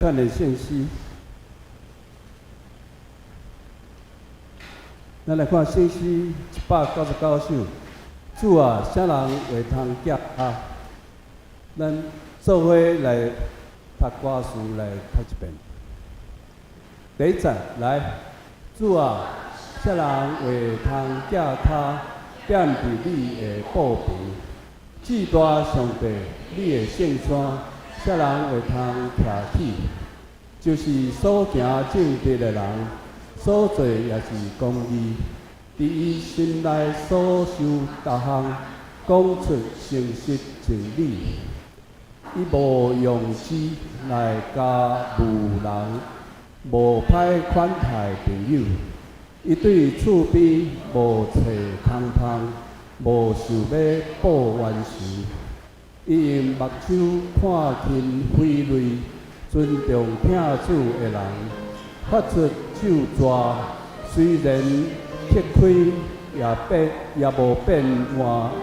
咱的聖詩，咱來看聖詩199首。主啊，啥人會通寄托？咱做伙來讀歌詞來讀一遍。第一節來，主啊，啥人會通寄跤踮佇你的寶棚？至大上帝，你的聖山，啥人會通徛起？就是所行正直的人，所做也是公義，佇伊心內所受逐項，講出誠實真理。伊無用錢來加侮人，無歹款待朋友。伊對厝邊無揣空芳，無想欲報冤仇。伊用目睭看輕匪類，尊重疼主的人，發出咒詛，雖然刻開，也變也無變換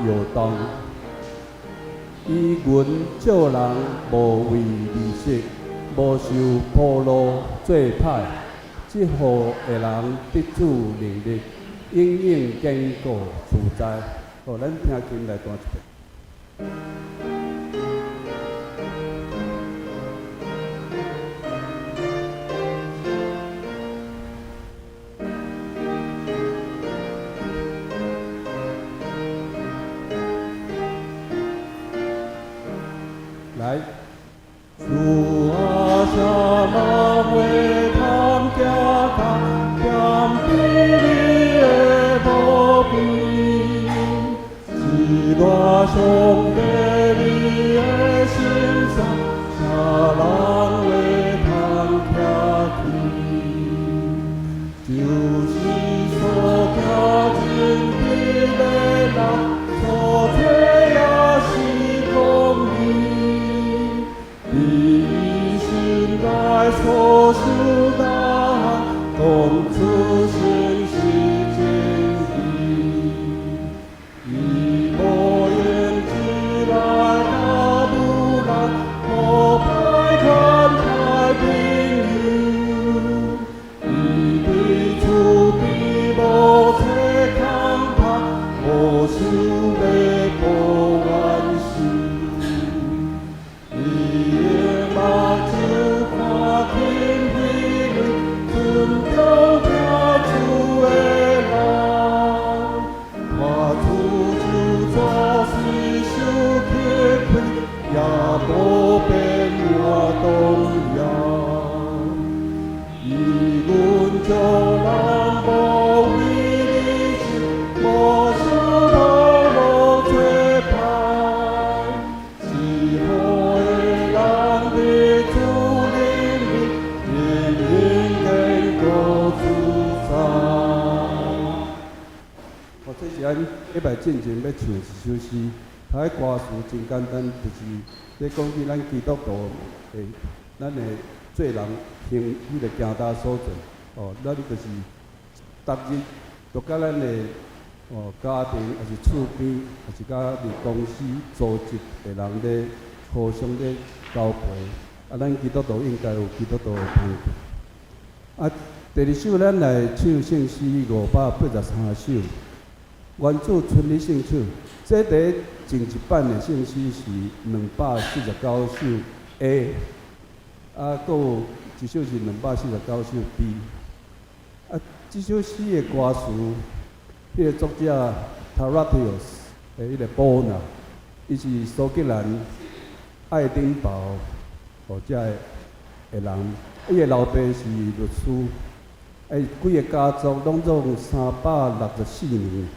搖動。伊銀借人無為利息，無受鋪路做歹，這號的人得主能力，永遠堅固自在。好，咱聽琴來彈一遍。來，主啊，啥人會通寄跤踮佇你的寶棚？至大上帝你的聖山，啥人會通徛起？就是所行正直的人，所做也是公義。佇伊心內所想逐項，講出誠實真理。伊無用錢來加侮人，無歹款待朋友。伊對厝邊無揣空芳，無想欲報冤仇。伊用目睭看輕匪類，尊重疼主的人。發出咒詛雖受刻開，也無變換動搖。伊阮借人無為利息，無受鋪路做歹。這號的人得主能力，永遠堅固自在。哦，這是咱禮拜進前欲唱一首詩，它的歌詞真簡單，就是咧講起咱基督徒的，咱的做人行彼个行道所在。哦，咱就是逐日都佮咱的家庭，抑是厝邊，抑是佮佇公司組織的人咧互相咧交陪。啊，咱基督徒應該有基督徒的朋友。啊，第二首咱來唱聖詩583首，願主親你聖手。這佇前一版的聖詩是249首 A，啊，閣有一首是249首 B。啊，這首詩的歌詞，彼個作者 Tarathios 的彼個波納，伊是蘇格蘭愛丁堡遮的人，伊的老爸是律師，伊規个家族攏總364年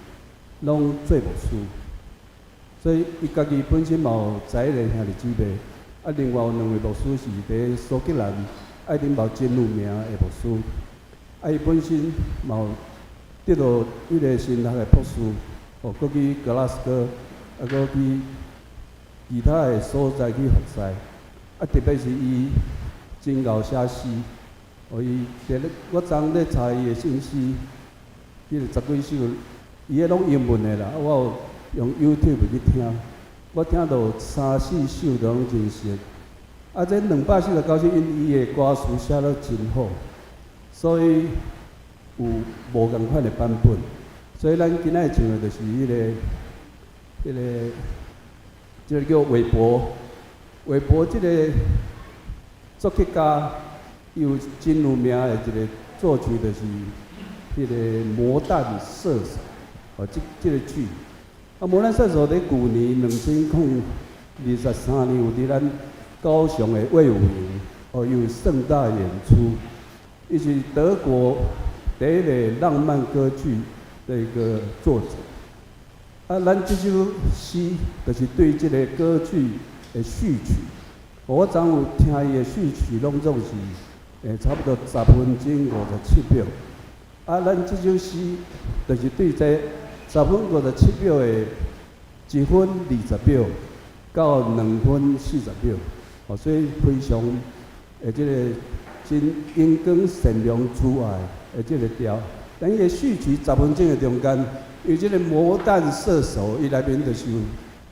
攏做牧師，所以伊家己本身嘛有十一个兄弟姊妹，啊，另外有兩位牧師是佇蘇格蘭愛丁堡真有名的牧師，啊，伊本身嘛有得到彼个神學的博士，閣去格拉斯哥，啊，閣去其他的所在去服侍，啊，特別是伊真𠢕寫詩，伊佇咧我昨昏咧查伊的聖詩，彼个十幾首，伊彼攏英文的啦，我有用 YouTube 去聽，我聽到三四首都攏真熟。啊，這249首因伊的歌詞寫得真好，所以有無仝款的版本。所以咱今仔日唱的就是彼個，這個叫韋伯。韋伯這個作曲家，伊有真有名的一個作曲，就是彼個《魔彈射手》哦，這個劇。啊，《魔彈射手》佇舊年2023年有佇咱高雄的衛武營哦，有盛大演出。伊是德國第一个浪漫歌劇的一個作者。啊，咱這首詩就是對這个歌劇的序曲。我昨有聽伊的序曲，攏總是差不多10分鐘57秒。啊，咱這首詩就是對這10分57秒的1分20秒到2分40秒，哦，所以非常的這個真榮光善良慈愛的這个調。但伊的序曲十分鐘的中間，伊這个魔彈射手，伊內面就是有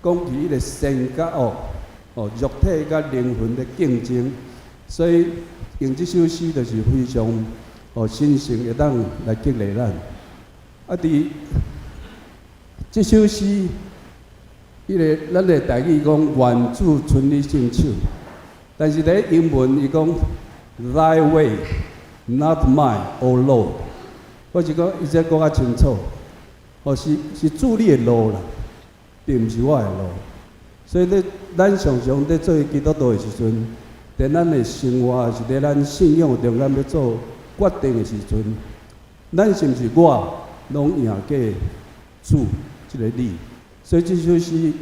講起彼个善佮惡，哦，肉體佮靈魂的競爭，所以用這首詩就是非常哦神聖，會當來激勵咱。啊，佇這首詩，彼个咱的台語講願主垂你聖手，但是佇英文伊講 Thy way, not mine, O Lord。或是講伊這講較清楚，哦，是主你的路啦，並毋是我的路。所以咧，咱常常佇做基督徒的時陣，佇咱的生活，是佇咱信仰中間欲做決定的時陣，咱是毋是我攏贏過主這个你？所以這首詩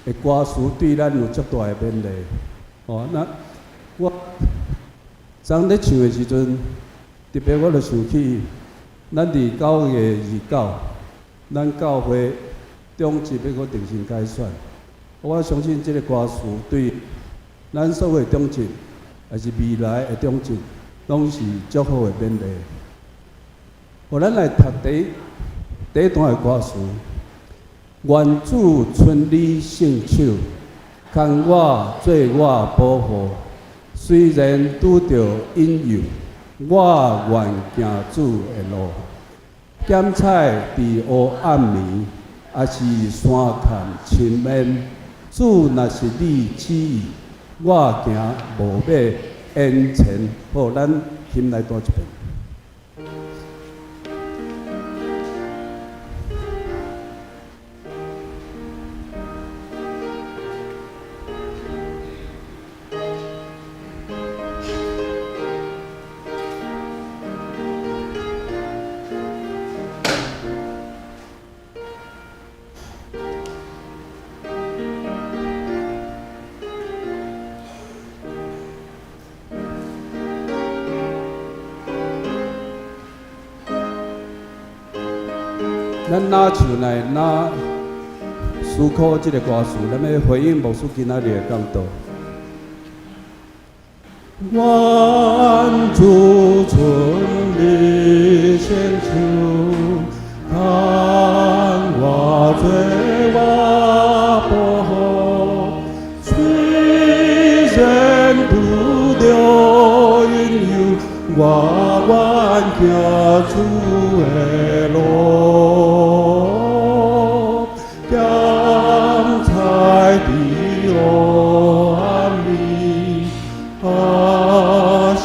的歌詞對咱有足大的勉勵。哦，那我昨咧唱的時陣，特別我就想起，咱佇9月29，咱教會長執欲閣重新改選。我相信這个歌詞對咱所有的長執，抑是未來的長執，攏是足好的勉勵。予咱來讀第一段的歌詞：願主垂你聖手，牽我做我保護。雖然拄著引誘，我願行主的路。減彩佇黑暗暝，抑是山坎深淵。主若是你旨意，我行無欲延前。好，咱先來彈一遍。咱若唱來，若思考這个歌詞，咱欲回應牧師今仔日的講道。願主垂你聖手，牽我做我保護。雖然拄著引誘，我願行主的路。減彩佇黑暗暝，抑是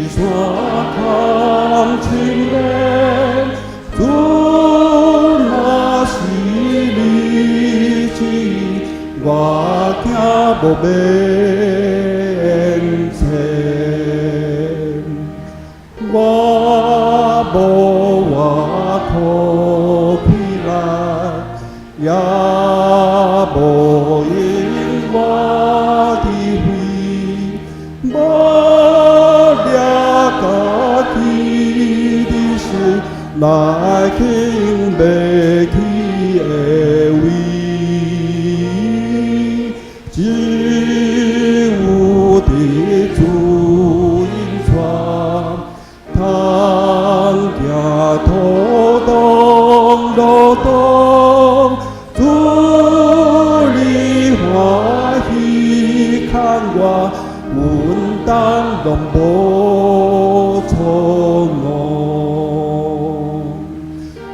山坎深淵，主若是你旨意，我行無欲延前。我無倚靠氣力，也無用我智慧，無掠家己的心來去欲去的位，只有佇主引帶，通行土當路當，主你歡喜牽我，阮当攏無錯誤。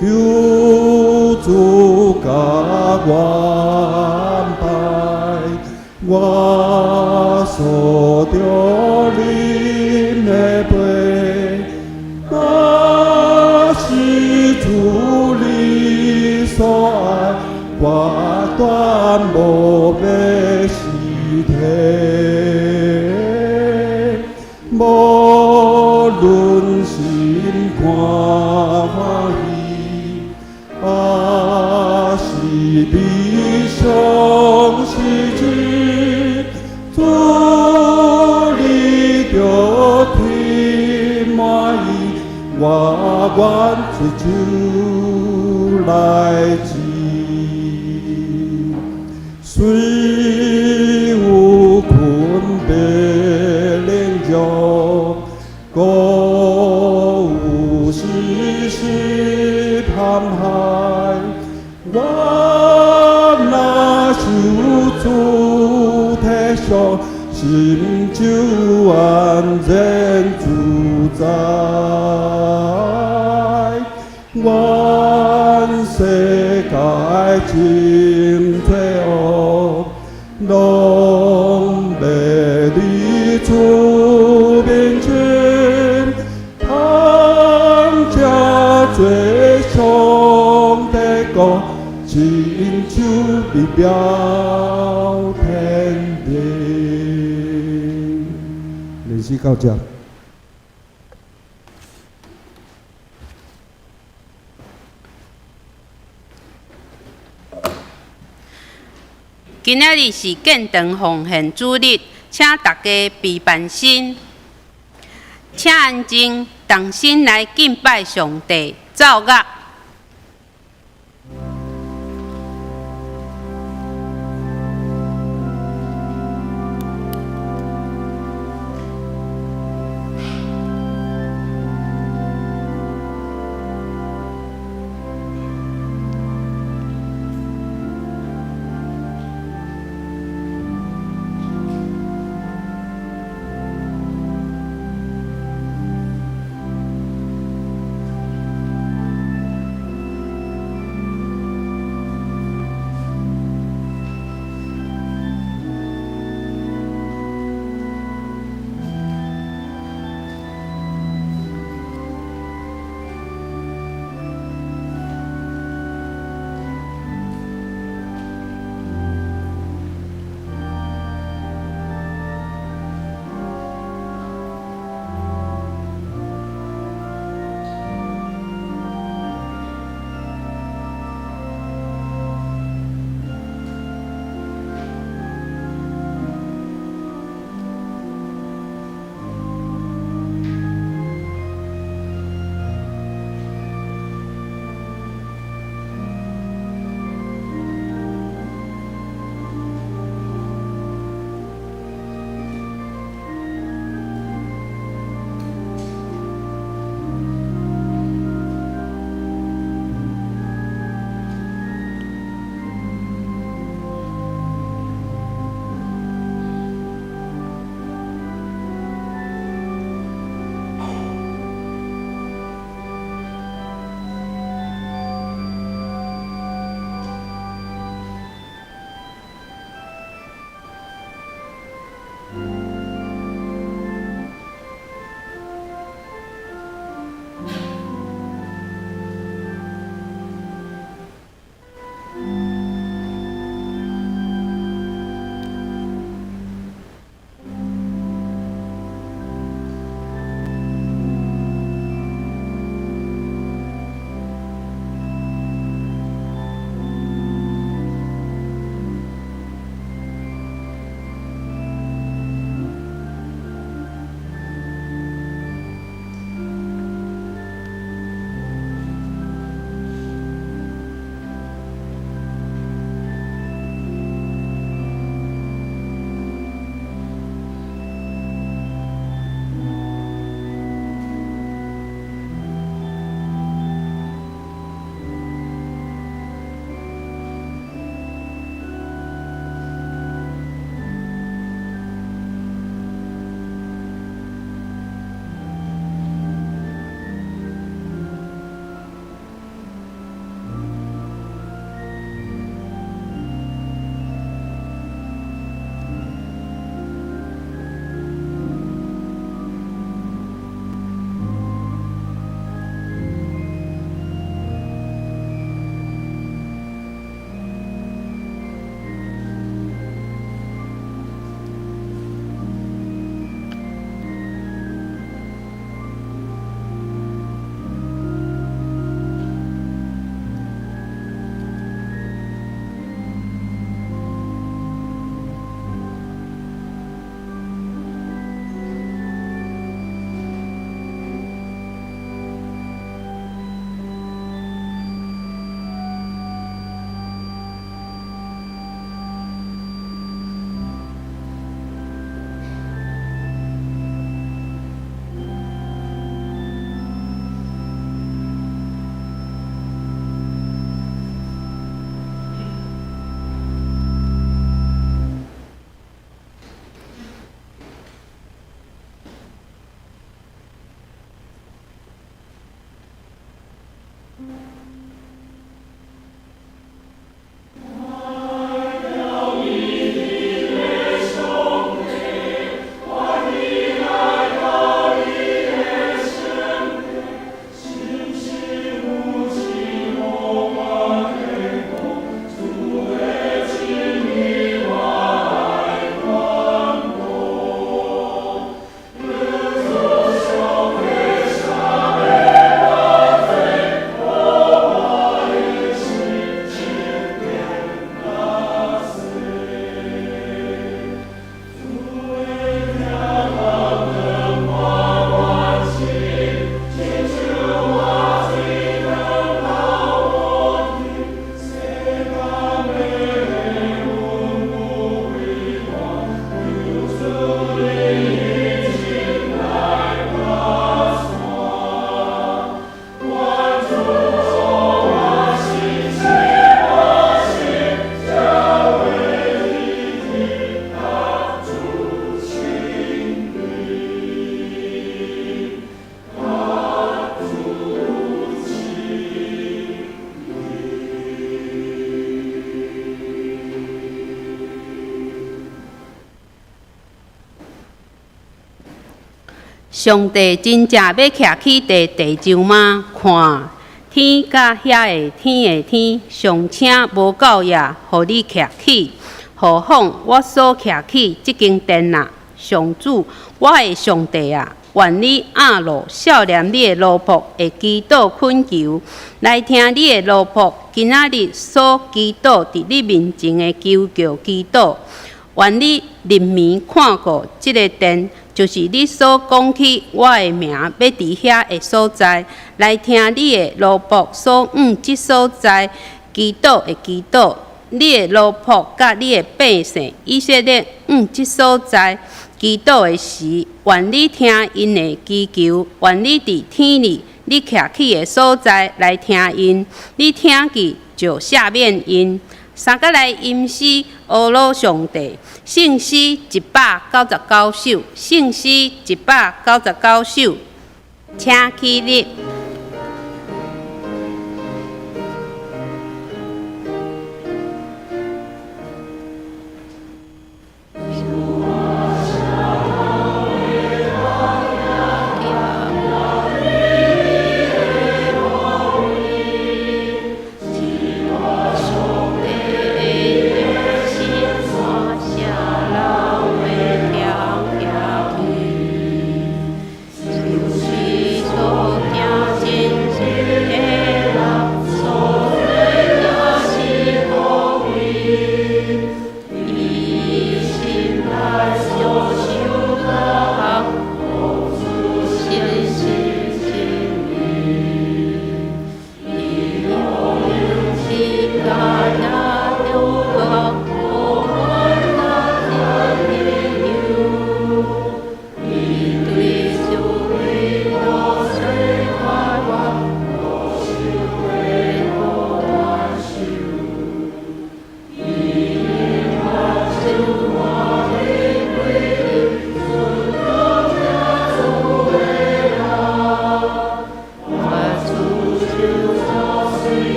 求主共我安排，我索著恁的陪，若是主你所愛，我斷無欲辭退。無論心肝歡喜，抑是悲傷時陣，主你著挺滿意，我願出手來接。雖有困欲靈弱，閣有時時陷害，我若受主體恤，心就安然自在。願世界真罪惡，攏欲佇主面前，通成做上帝國，親像美妙天地。練習到這。今仔日是建堂奉獻主日，請大家備辦心，請安靜，同心來敬拜上帝。奏樂。上帝真正欲徛起佇地上嗎？看，天佮遐的天的天，尚且無夠野，予你徛起。何況我所徛起這間殿啊！上主，我的上帝啊，願你亞露數念你的奴僕的祈禱懇求，來聽你的奴僕今仔日所祈禱佇你面前的求告祈禱。願你臨暝看顧這个殿，就是你所講起我的名欲佇遐的所在，來聽你的奴僕所向這所在祈禱的祈禱。你的奴僕佮你的百姓以色列向這所在祈禱的時，願你聽𪜶的祈求，願你佇天裡你徛起的所在來聽𪜶，你聽見就赦免𪜶。三角來吟詩，呵咾上帝，聖詩199首，聖詩199首，請起立。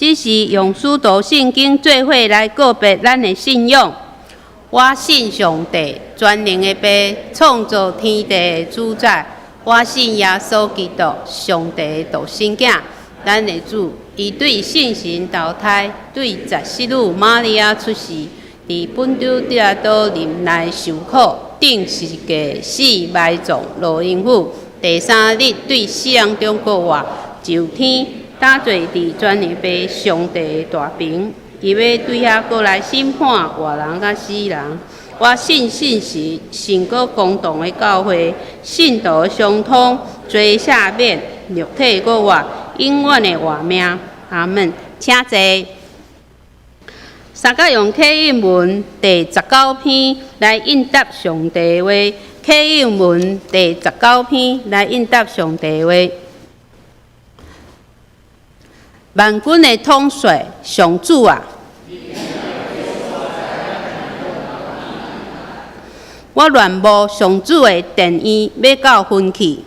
這是用使徒信經做伙來告白咱的信仰。我信上帝，全能的父，創造天地的主宰。我信耶穌基督，上帝的獨生囝，咱的主。伊對聖神投胎，對十四女瑪利亞出世，佇本丟彼拉多忍耐受苦，釘十字架死埋葬，落陰府。第三日對死人中復活，上天。搭坐佇全能父上帝的大爿，伊欲對遐閣來審判活人佮死人。我信聖神，聖閣公同的教會，聖徒相通，罪赦免，肉體復活，永遠的活命。阿門。請坐。三角用啟應文第19篇來應答上帝話。啟應文第19篇來應答上帝話。萬軍的統帥上主啊！我戀慕上主的殿院，欲到昏去。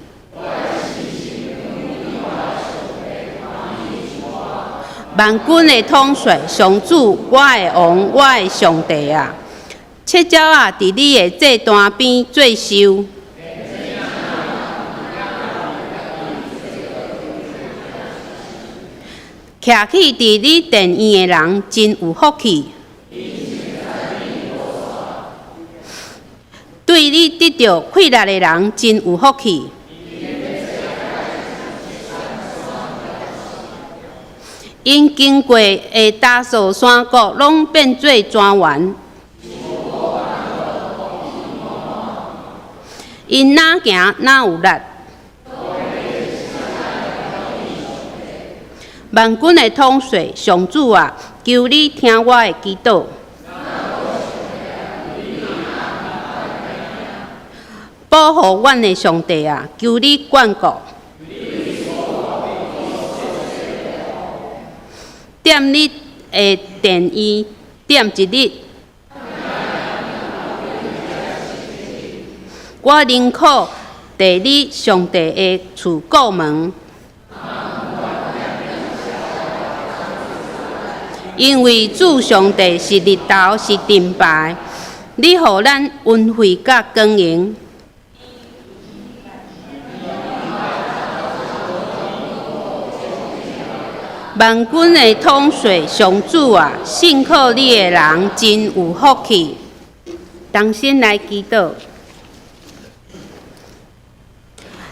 萬軍的統帥上主，我的王，我的上帝啊！赤鳥仔佇你的祭壇邊做岫。徛起佇你殿院的人真有福氣，對你得著氣力的人真有福氣。𪜶經過的大數山谷，攏變做莊園。𪜶若行若有力。萬軍的統帥上主啊，求你聽我的祈禱，保護阮的上帝啊，求你眷顧。踮你的殿院踮一日。我寧可佇你上帝的厝顧門，因為主上帝是日頭，是盾牌，你予咱恩惠佮光榮。萬軍的統帥上主啊，信靠你的人真有福氣。同心來祈禱。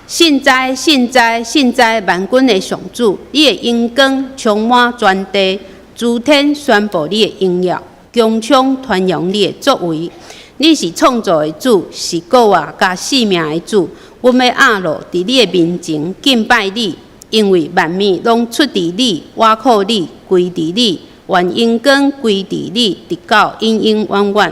聖哉，聖哉，聖哉！萬軍的上主，你的榮光充滿全地，諸天宣布你的榮耀，穹蒼傳揚你的作為。你是創造的主，是閣活佮生命的主。阮欲按落佇你的面前敬拜你，因為萬物攏出佇你，倚靠你，歸佇你，願榮光歸佇你，直到永永遠遠。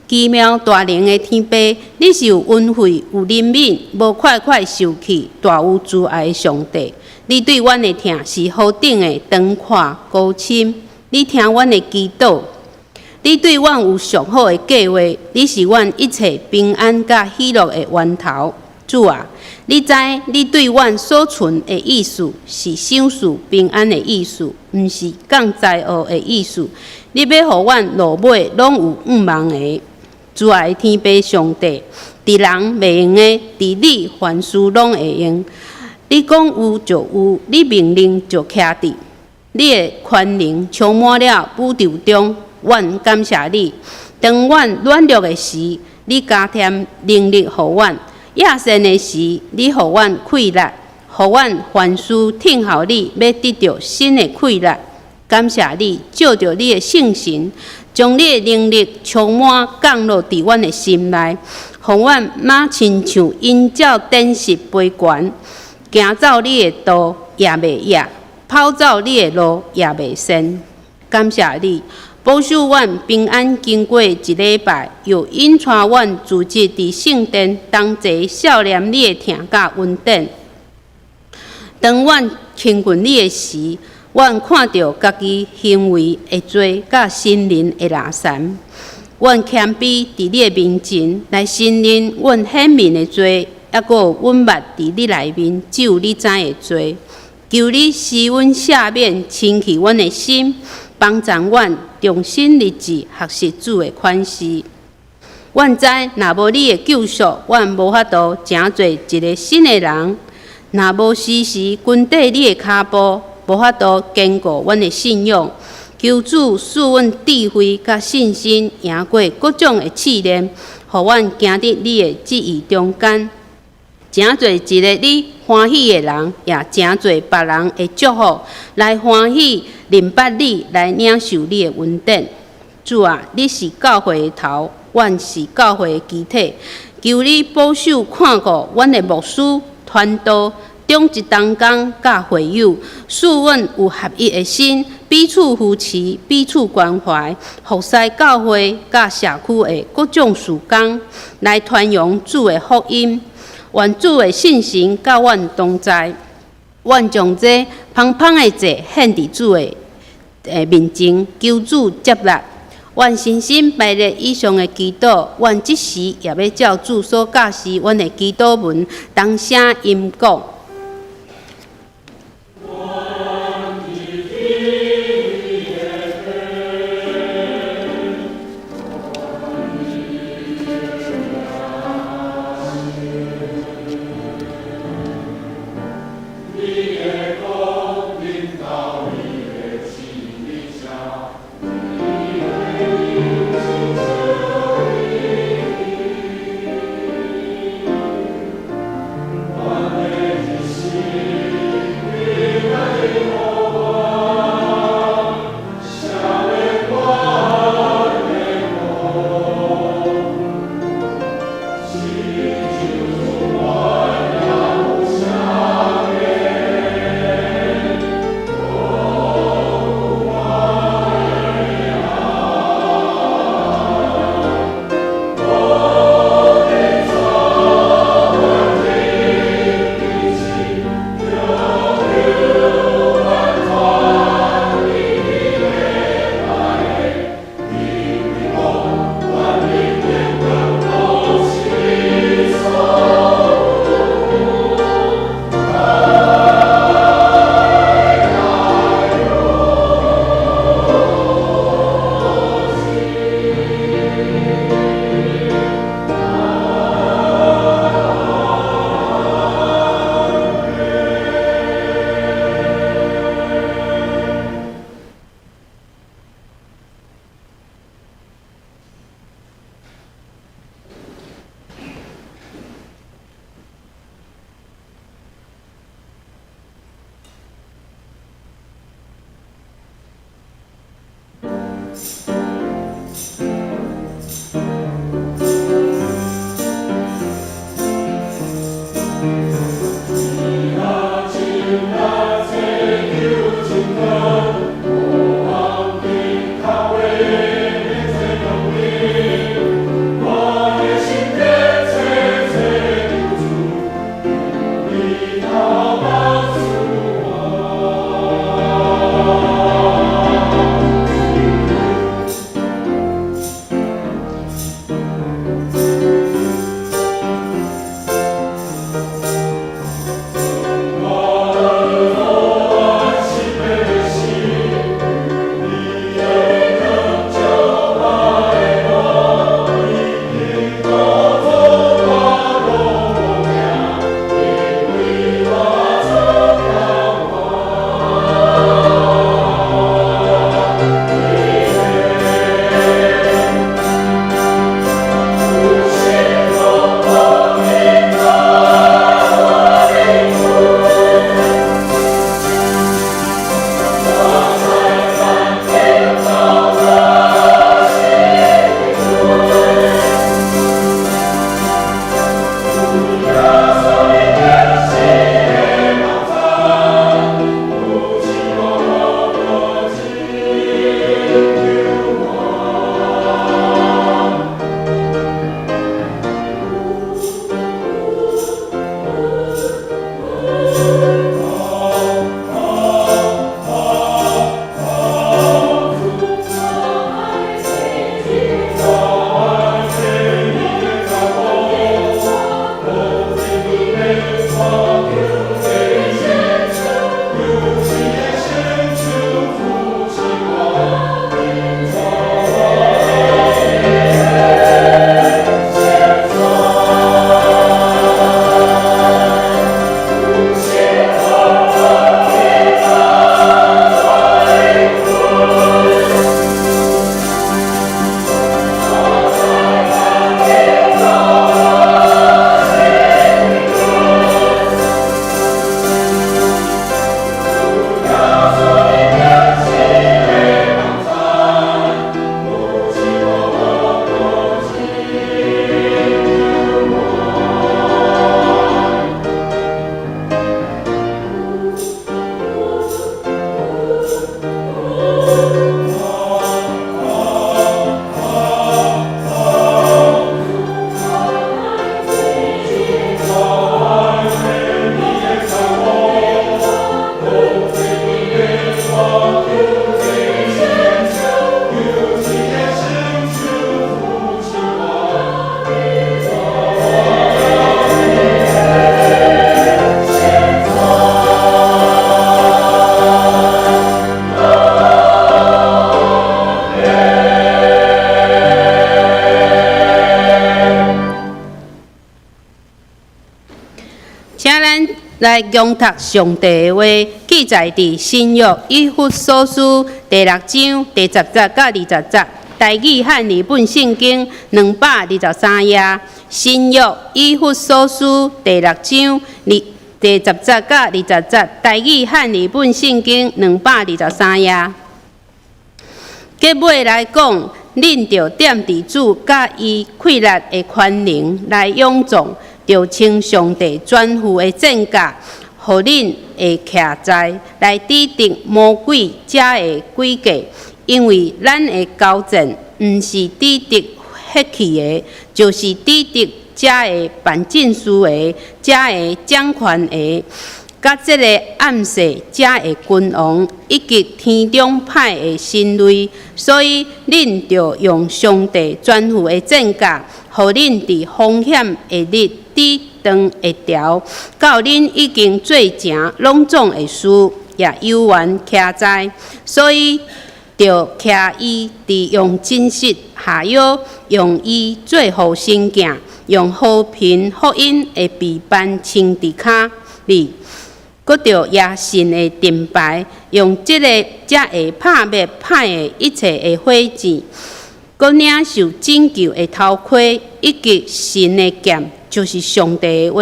奇妙大能的天父，你是有恩惠、有憐憫、無快快受氣、大有慈愛的上帝。你對阮的疼是何等的長闊高深？你聽阮的祈禱，你對阮有上好的計劃。你是阮一切平安佮喜樂的源頭。主啊，你知你對阮所存的意思是賞賜平安的意思，毋是降災禍的意思。你欲予阮路尾攏有向望的。慈愛天父上帝，佇人袂用的，佇你凡事攏會用。你講有就有，你命令就徛佇。你的權能充滿了宇宙中，阮感謝你。當阮軟弱的時，你加添能力予阮；野善的時，你予阮氣力，予阮凡事聽候你，欲得著新的氣力。感謝你，借著你的聖神，將你的能力充滿降落佇阮的心內，予阮若親像鷹鳥展翅飛懸，行走你的道也袂野，跑走你的路也袂跣。感謝你，保守阮平安經過一禮拜，又引帶阮主日佇聖殿同齊數念你的疼佮恩典。當阮親近你的時，阮看著家己行為的罪佮心靈的垃圾，阮謙卑佇你的面前來承認阮顯明的罪，猶閣有阮捌佇你內面只有你知的罪。求你施阮赦免，清去阮的心，幫助阮重新立志學習主的款式。阮知若無你的救贖，阮無法度成做一个新的人；若無時時跟綴你的跤步，無法度堅固阮的信仰。求主賜阮智慧佮信心，贏過各種的試煉，予阮行佇你的旨意中間，成做一个你歡喜的人，也成做別人的祝福，來歡喜認捌你，來領受你的恩典。主啊，你是教會的頭，阮是教會的肢體。求你保守看顧阮的牧師、傳道、長執同工佮會友，賜阮有合一的心，彼此扶持、彼此關懷，服侍教會佮社區的各種事工，來傳揚主的福音。願主的聖神佮阮同在，阮將這芳芳的祭獻佇主的面前，求主接納。阮深深排列以上的祈禱，阮這時也欲照主所教示阮的祈禱文，同聲吟講。請咱來誦讀上帝的話，記載佇新約以弗所書第六章第十節到二十節，台語漢譯本聖經223頁。新約以弗所書第六章第十節到二十節，台語漢譯本聖經223頁。結尾來講，恁著踮佇主佮伊氣力的權能來勇壯，著穿上帝全副的戰甲，予恁會徛在來抵擋魔鬼遮的詭計。因為咱的交戰毋是抵擋血氣的，就是抵擋遮的辦政事的、遮的掌權的，佮這个暗世遮的君王，以及天中歹的神類。所以恁著用上帝全副的戰甲，予恁佇風險的日抵擋會牢，到恁已經做成攏總的事，也猶原徛在。所以著徛伊佇用真實下腰，用伊做護身鏡，用和平福音的臂扳穿佇跤裡，閣著攑信的盾牌，用這个才會拍滅歹的一切的火箭，閣領受拯救的頭盔，以及神的劍，就是上帝的話，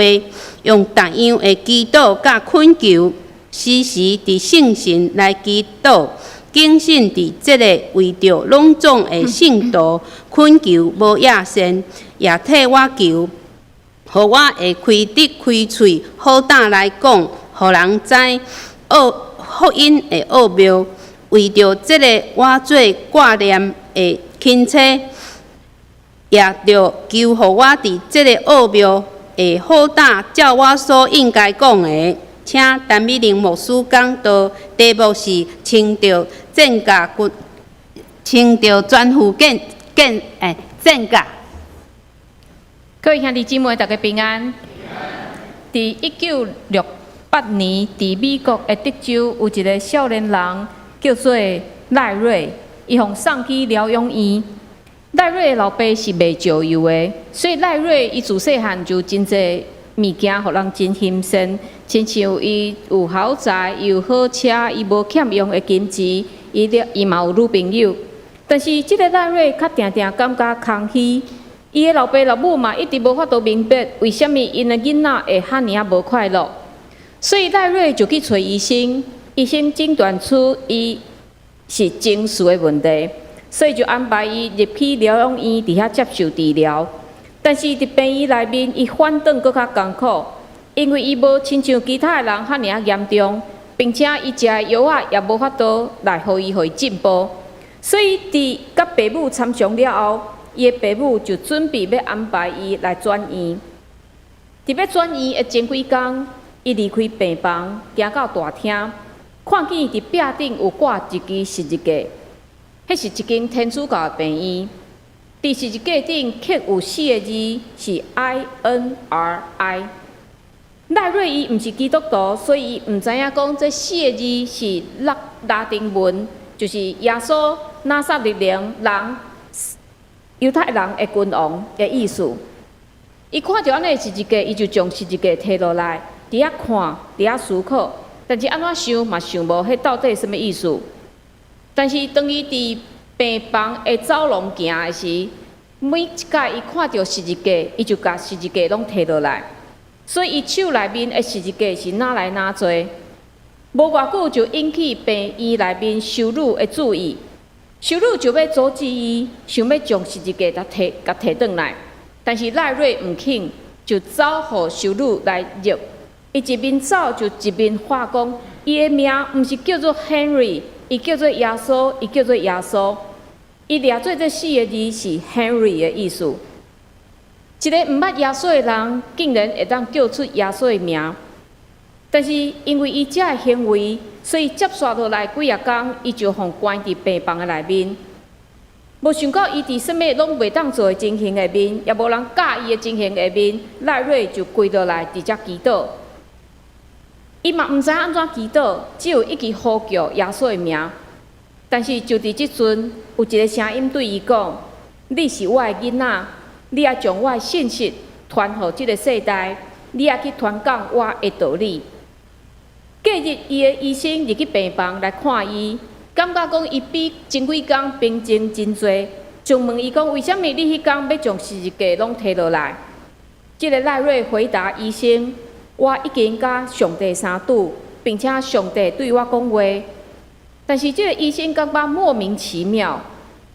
用逐樣的祈禱佮懇求，時時佇聖神來祈禱，謹慎佇這个為著攏總的聖徒懇求無厭倦，也替我求，予我會開得開喙，好膽來講，予人知奧福音的奧妙。為著這个，我做掛鏈的钦差，也著求予我佇這个奧妙會好膽照我所應該講的。請陳美玲牧師講道，題目是穿著戰甲軍，穿著全副劍劍戰甲。各位兄弟姊妹，大家平安。佇1968年，佇美國的德州有一个少年人叫做賴瑞，伊予送去療養院。賴瑞的老爸是賣石油的，所以賴瑞伊自細漢就真濟物件，予人真欣羨。親像伊有豪宅，伊有好車，伊無欠用的金錢，伊了伊嘛有女朋友。但是這个賴瑞較定定感覺空虛。伊的老爸老母嘛一直無法度明白，為啥物𪜶的囡仔會遐爾仔無快樂。所以賴瑞就去揣醫生，醫生診斷出伊是情緒的問題，所以就安排伊入去療養院，佇遐接受治療。但是佇病院內面，伊反轉閣較艱苦，因為伊無親像其他的人遐爾仔嚴重，並且伊食的藥仔也無法度來予伊進步。所以佇佮爸母參詳了後，伊的爸母就準備欲安排伊來轉院。佇欲轉院的前幾工，伊離開病房，行到大廳，看見佇壁頂有掛一支十字架，彼是一間天主教的病院。佇十字架頂刻有四个字，是 INRI。賴瑞伊毋是基督徒，所以伊毋知影講這四个字是拉丁文，就是耶穌拿撒勒人猶太人的君王的意思。伊看著按呢十字架，伊就將十字架提落來，佇遐看，佇遐思考。但是按怎想嘛想無，彼到底啥物意思？但是當伊佇病房的走廊行的時，每一擺伊看著十字架，伊就共十字架攏提落來。所以伊手內面的十字架是愈來愈濟。無偌久就引起病院內面修女的注意，修女就欲阻止伊，想欲將十字架共提轉來。但是賴瑞毋肯，就走予修女來入。伊一面走就一面喊講，伊的名毋是叫做 Henry，伊叫做耶穌，伊叫做耶穌。伊掠做這四个字是 Henry 的意思。一个毋捌耶穌的人，竟然會當叫出耶穌的名。但是因為伊這个行為，所以接紲落來幾仔工，伊就予關佇病房的內面。無想到伊佇啥物攏袂當做的情形下面，也無人佮意的情形下面，賴瑞就跪落來佇遮祈禱。伊嘛毋知按怎祈禱，只有一直呼叫耶穌的名。但是就佇這陣，有一个聲音對伊講：“你是我的囡仔，你愛將我的信息傳予這个世代。”你愛去傳講我的道理。隔日，伊的醫生入去病房來看伊，感覺講伊比前幾工平靜真濟，就問伊講：為啥物你彼工欲將十字架攏提落來？這个賴瑞回答醫生：我已經佮上帝相拄，並且上帝對我講話。但是這个醫生感覺莫名其妙，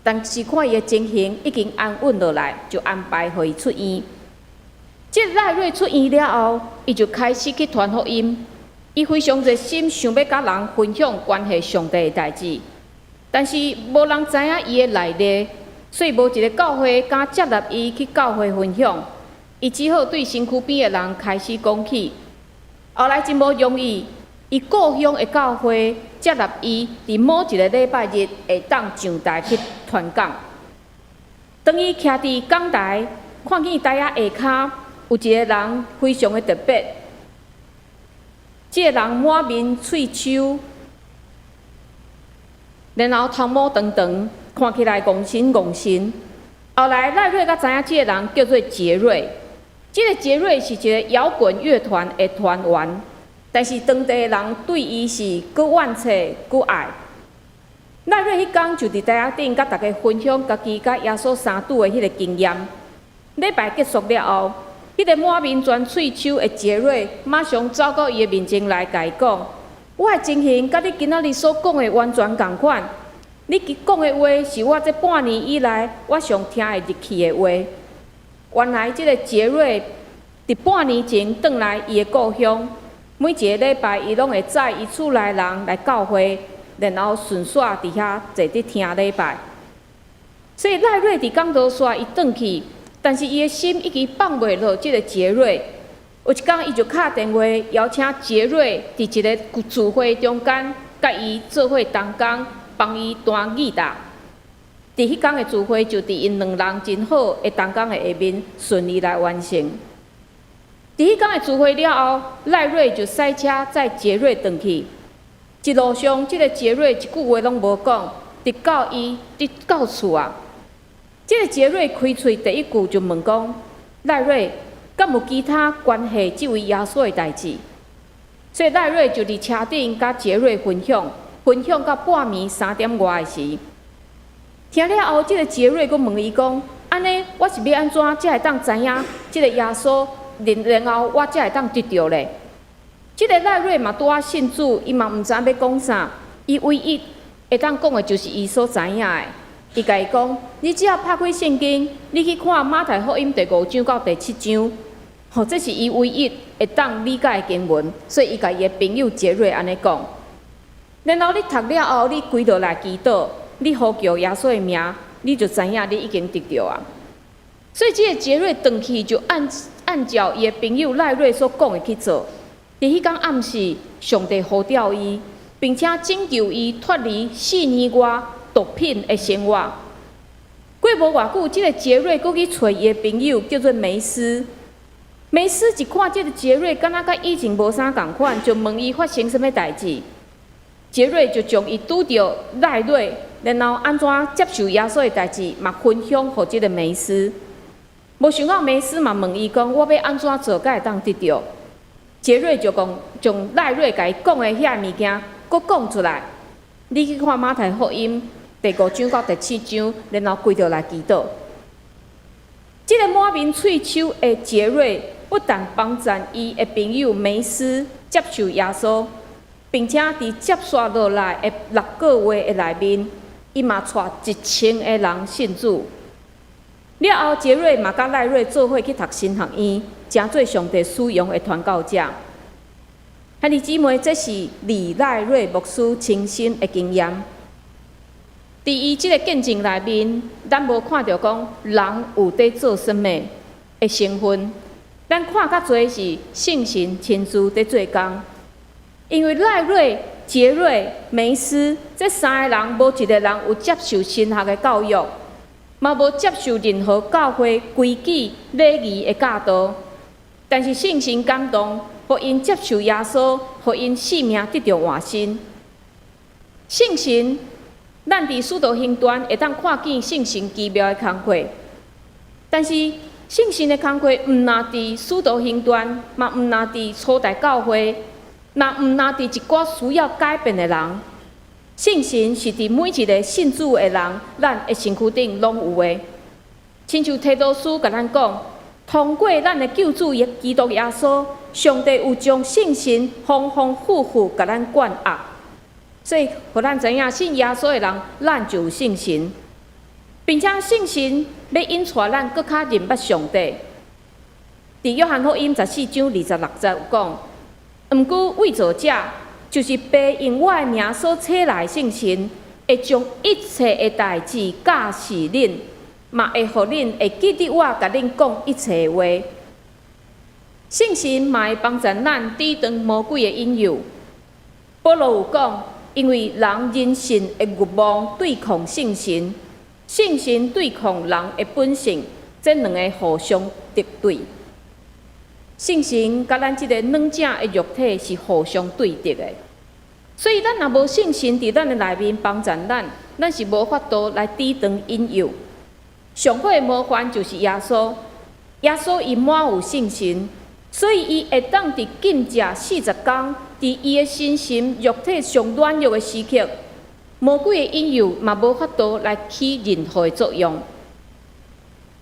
但是看伊的情形已經安穩落來，就安排予伊出院。這个賴瑞出院了後，伊就開始去傳福音。伊非常熱心，想欲佮人分享關係上帝的代誌，但是無人知影伊的來歷，所以無一个教會敢接納伊去教會分享。伊只好對身軀邊的人開始講起。後來真無容易，伊故鄉的教會接納伊，佇某一个禮拜日會當上台去傳講。當伊徛佇講台，看見台仔下跤有一个人非常的特別。這个人滿面喙鬚，然後頭毛長長，看起來戇神戇神。後來賴瑞才知影，這个人叫做傑瑞。這个傑瑞是一个搖滾樂團的團員，但是當地的人對伊是閣怨嗟閣愛。賴瑞彼工就佇台仔頂佮大家分享家己佮耶穌相拄的彼个經驗。禮拜結束了後，彼个滿面全喙鬚的傑瑞，馬上走到伊的面前來，共伊講：我的情形佮你今仔日所講的完全仝款。你講的話是我這半年以來我上聽會入去的話。原來這个傑瑞佇半年前轉來伊的故鄉，每一个禮拜伊攏會載伊厝內人來教會，然後順紲佇遐坐佇聽禮拜。所以賴瑞佇講道煞伊轉去，但是伊的心一直放袂落這个傑瑞。有一工，伊就敲電話邀請傑瑞佇一个聚會中間，佮伊做伙同工，幫伊彈吉他。佇彼工的聚會，就佇𪜶兩人真好的同工的下面順利來完成。佇彼工的聚會了後，賴瑞就駛車載傑瑞轉去。一路上，這个傑瑞一句話攏無講，直到伊直到厝啊。這个傑瑞開喙第一句就問講：賴瑞，敢有其他關係這位耶穌的代誌？所以賴瑞就佇車頂佮傑瑞分享，分享到半暝3點外的時。聽了後，這个傑瑞閣問伊講：按呢，我是欲按怎才會當知影這个耶穌，然後我才會當得著咧？這个賴瑞嘛拄仔信主，伊嘛毋知影欲講啥，伊唯一會當講的就是伊所知影的。伊共伊講：你只要拍開聖經，你去看馬太福音第五章到第七章，吼，這是伊唯一會當理解的經文，所以伊共伊的朋友傑瑞按呢講。然後你讀了後，你跪落來祈禱，你呼叫耶穌的名，你就知影你已經得著啊。所以這个傑瑞轉去就按照伊的朋友賴瑞所講的去做。佇彼工暗時，上帝呼召伊，並且拯救伊脫離4年外毒品的生活。過無偌久，這个傑瑞閣去揣伊的朋友，叫做梅斯。梅斯一看這个傑瑞，敢若佮以前無啥仝款，就問伊發生啥物代誌。傑瑞就將伊拄著賴瑞，然後按怎接受耶穌的代誌，嘛分享予這个梅斯。無想到梅斯嘛問伊講：我欲按怎做，才會當得著？傑瑞就講，將賴瑞共伊講的遐物件，閣講出來。你去看馬太福音第五章到第七章，然後跪落來祈禱。這个滿面喙鬚的傑瑞，不但幫贊伊的朋友梅斯接受耶穌，並且佇接紲落來的6個月的內面，伊嘛帶1000個人信主。了後，傑瑞嘛佮賴瑞做伙去讀神學院，成做上帝使用的傳教者。兄弟姊妹，這是李賴瑞牧師親身的經驗。佇伊這個見證內面，咱無看著講人有佇做啥物的成分，咱看較濟是聖神親自佇做工。因為賴瑞、傑瑞、梅斯這三個人，無一個人有接受神學的教育，嘛無接受任何教會規矩禮儀的教導，但是聖神感動，予𪜶接受耶穌，予𪜶性命得著換新。聖神，咱佇使徒行傳會當看見聖神奇妙的工課，但是聖神的工課毋若佇使徒行傳，嘛毋若佇初代教會，若毋若佇一寡需要改變的人。聖神是佇每一个信主的人，咱的身軀頂攏有的。親像提多書共咱講，通過咱的救主耶基督耶穌，上帝有將聖神豐豐富富共咱灌壓，所以予咱知影信耶穌的人，咱就有聖神，並且聖神欲引帶咱閣較認捌上帝。佇約翰福音14章26節有講，毋過慰助者，就是父用我的名所差來的聖神，會將一切的代誌教示恁，嘛會予恁會記得我共恁講一切的話。聖神嘛會幫助咱抵擋魔鬼的引誘。保羅有講，因為人人性的欲望對抗聖神，聖神對抗人的本性，這兩个互相敵對。聖神佮咱這个軟正的肉體是互相對敵的，所以咱若無聖神佇咱的內面幫助咱，咱是無法度來抵擋引誘。上好的模範就是耶穌，耶穌伊滿有聖神，所以伊會當佇禁食40工，佇伊的身心肉體上軟弱的時刻，魔鬼的引誘嘛無法度來起任何的作用。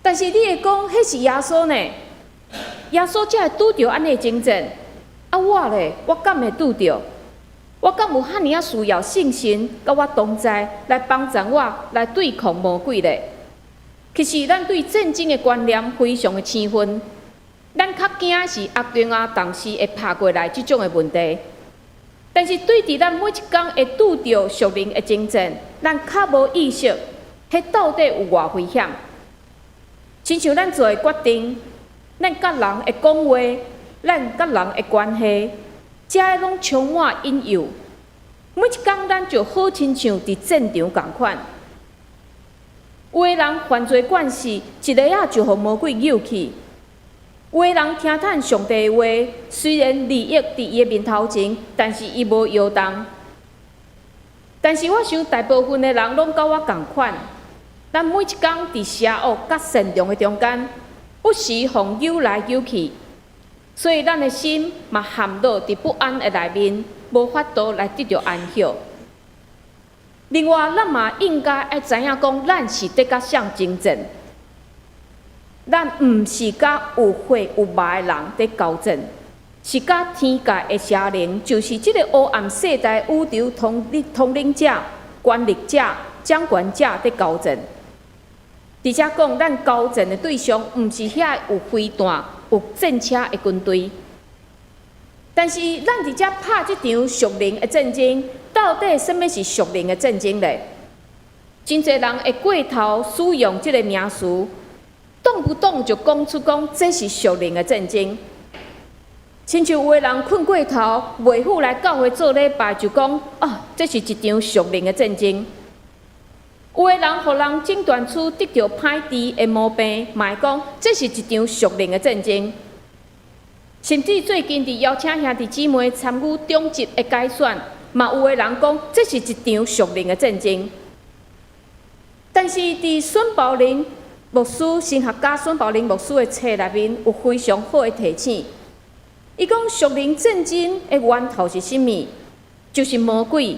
但是你會講，彼是耶穌呢？耶穌才會拄著按呢的爭戰，啊我咧，我敢會拄著？我敢有遐爾仔需要聖神佮我同在，來幫助我來對抗魔鬼咧？其實咱對戰爭的觀念非常的生分，咱較驚是阿公啊同事會拍過來這種的問題，但是對佇咱每一工會拄著屬靈的爭戰，咱較無意識，彼到底有偌危險？親像咱做的決定，咱佮人的講話，咱佮人的關係，這攏充滿引誘。每一工咱就好親像佇戰場仝款。有的人犯罪慣勢，一下仔就予魔鬼誘去；有的人聽趁上帝的話，雖然利益佇伊的面頭前，但是伊無搖動。但是我想大部分的人攏佮我仝款，咱每一工佇邪惡佮善良的中間，不時予誘來誘去，所以咱的心嘛陷落佇不安的內面，無法度來得著安息。另外，咱嘛應該愛知影講，咱是佇佮誰爭戰，咱毋是佮有血有肉的人佇交戰，是佮天界的邪靈，就是這个黑暗世代宇宙統領者、權力者、掌權者佇交戰。佇遮講，咱交戰的對象毋是遐有飛彈、有戰車的軍隊，但是咱佇遮拍這場屬靈的戰爭，到底啥物是屬靈的戰爭咧？真濟人會過頭使用這个名詞，動不動就講出講這是屬靈的戰爭。親像有的人睏過頭，袂赴來教會做禮拜，就講啊，這是一場屬靈的戰爭。有的人予人診斷出得著歹治的毛病，嘛會講這是一場屬靈的戰爭。甚至最近佇邀請兄弟姊妹參與長執的改選，嘛有的人講這是一場屬靈的戰爭。但是佇孫寶林牧師神學家孫寶林牧師的冊內面有非常好的提醒。伊講屬靈戰爭的源頭是啥物？就是魔鬼。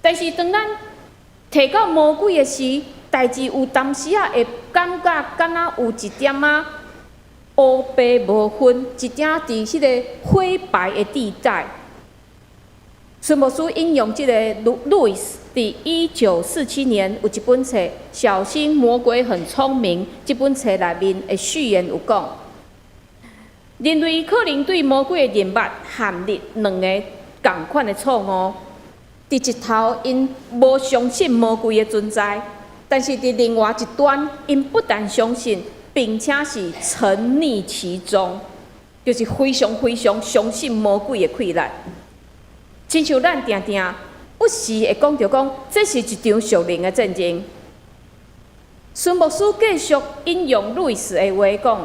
但是當咱提到魔鬼的時，代誌有當時仔會感覺敢若有一點仔烏白無分，一點佇彼个灰白的地帶。孫牧師引用這个路易斯佇1947年有一本冊《小心魔鬼很聰明》這本冊內面的序言有講，人類可能對魔鬼的認捌陷入兩个仝款的錯誤。佇一頭，𪜶無相信魔鬼的存在；但是佇另外一端，𪜶不但相信，並且是沉溺其中，就是非常非常相信魔鬼的氣力。親像咱定定不時會講著講，這是一場屬靈的戰爭。孫牧師繼續引用路易斯的話講：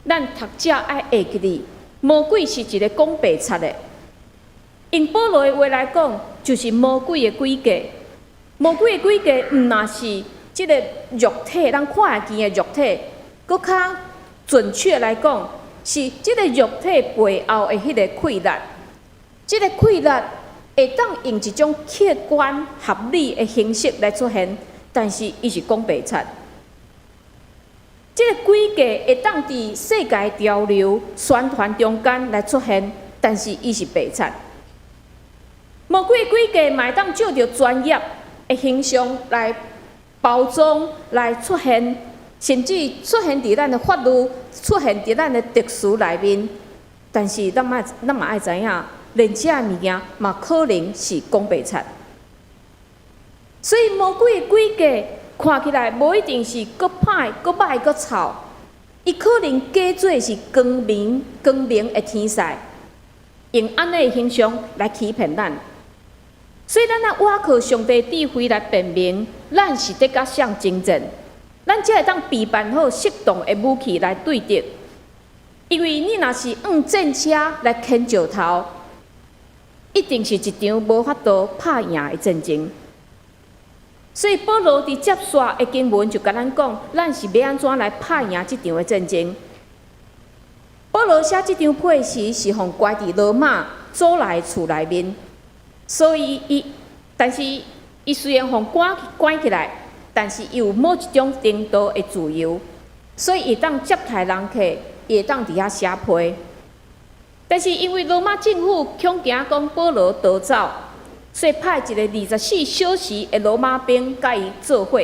咱讀者愛會記得，魔鬼是一个講白賊的。用保羅的話來講，就是魔鬼的詭計。魔鬼的詭計毋若是這个肉體，咱看會見的肉體，閣較準確來講，是這个肉體背後的彼个氣力。這个氣力會當用一種客觀合理的形式來出現，但是伊是講白賊。這个詭計會當佇世界潮流宣傳中間來出現，但是伊是白賊。魔鬼詭計嘛會當借著專業的形象來包裝來出現，甚至出現佇咱的法律，出現佇咱的特殊內面。但是咱嘛愛知影，連這个物件嘛可能是講白賊。所以魔鬼的詭計看起來無一定是閣歹、閣䆀、閣臭，伊可能假做是光明、光明的天使，用按呢的形象來欺騙咱。所以咱若倚靠上帝智慧來辨明，咱是佇佮誰爭戰，咱才會當備辦好適當的武器來對敵。因為你若是用戰車來牽石頭，一定是一場無法度拍贏的戰爭。所以保羅佇接續的經文就共咱講，咱是欲按怎來拍贏這場的戰爭。保羅寫這張批時是予關佇羅馬祖來厝內面，所以伊，但是伊雖然予關起來，但是伊有某一種程度的自由，所以伊會當接待人客，伊會當佇遐寫批。但是因為羅馬政府恐驚講保羅逃走，所以派一個24小時的羅馬兵共伊做伙。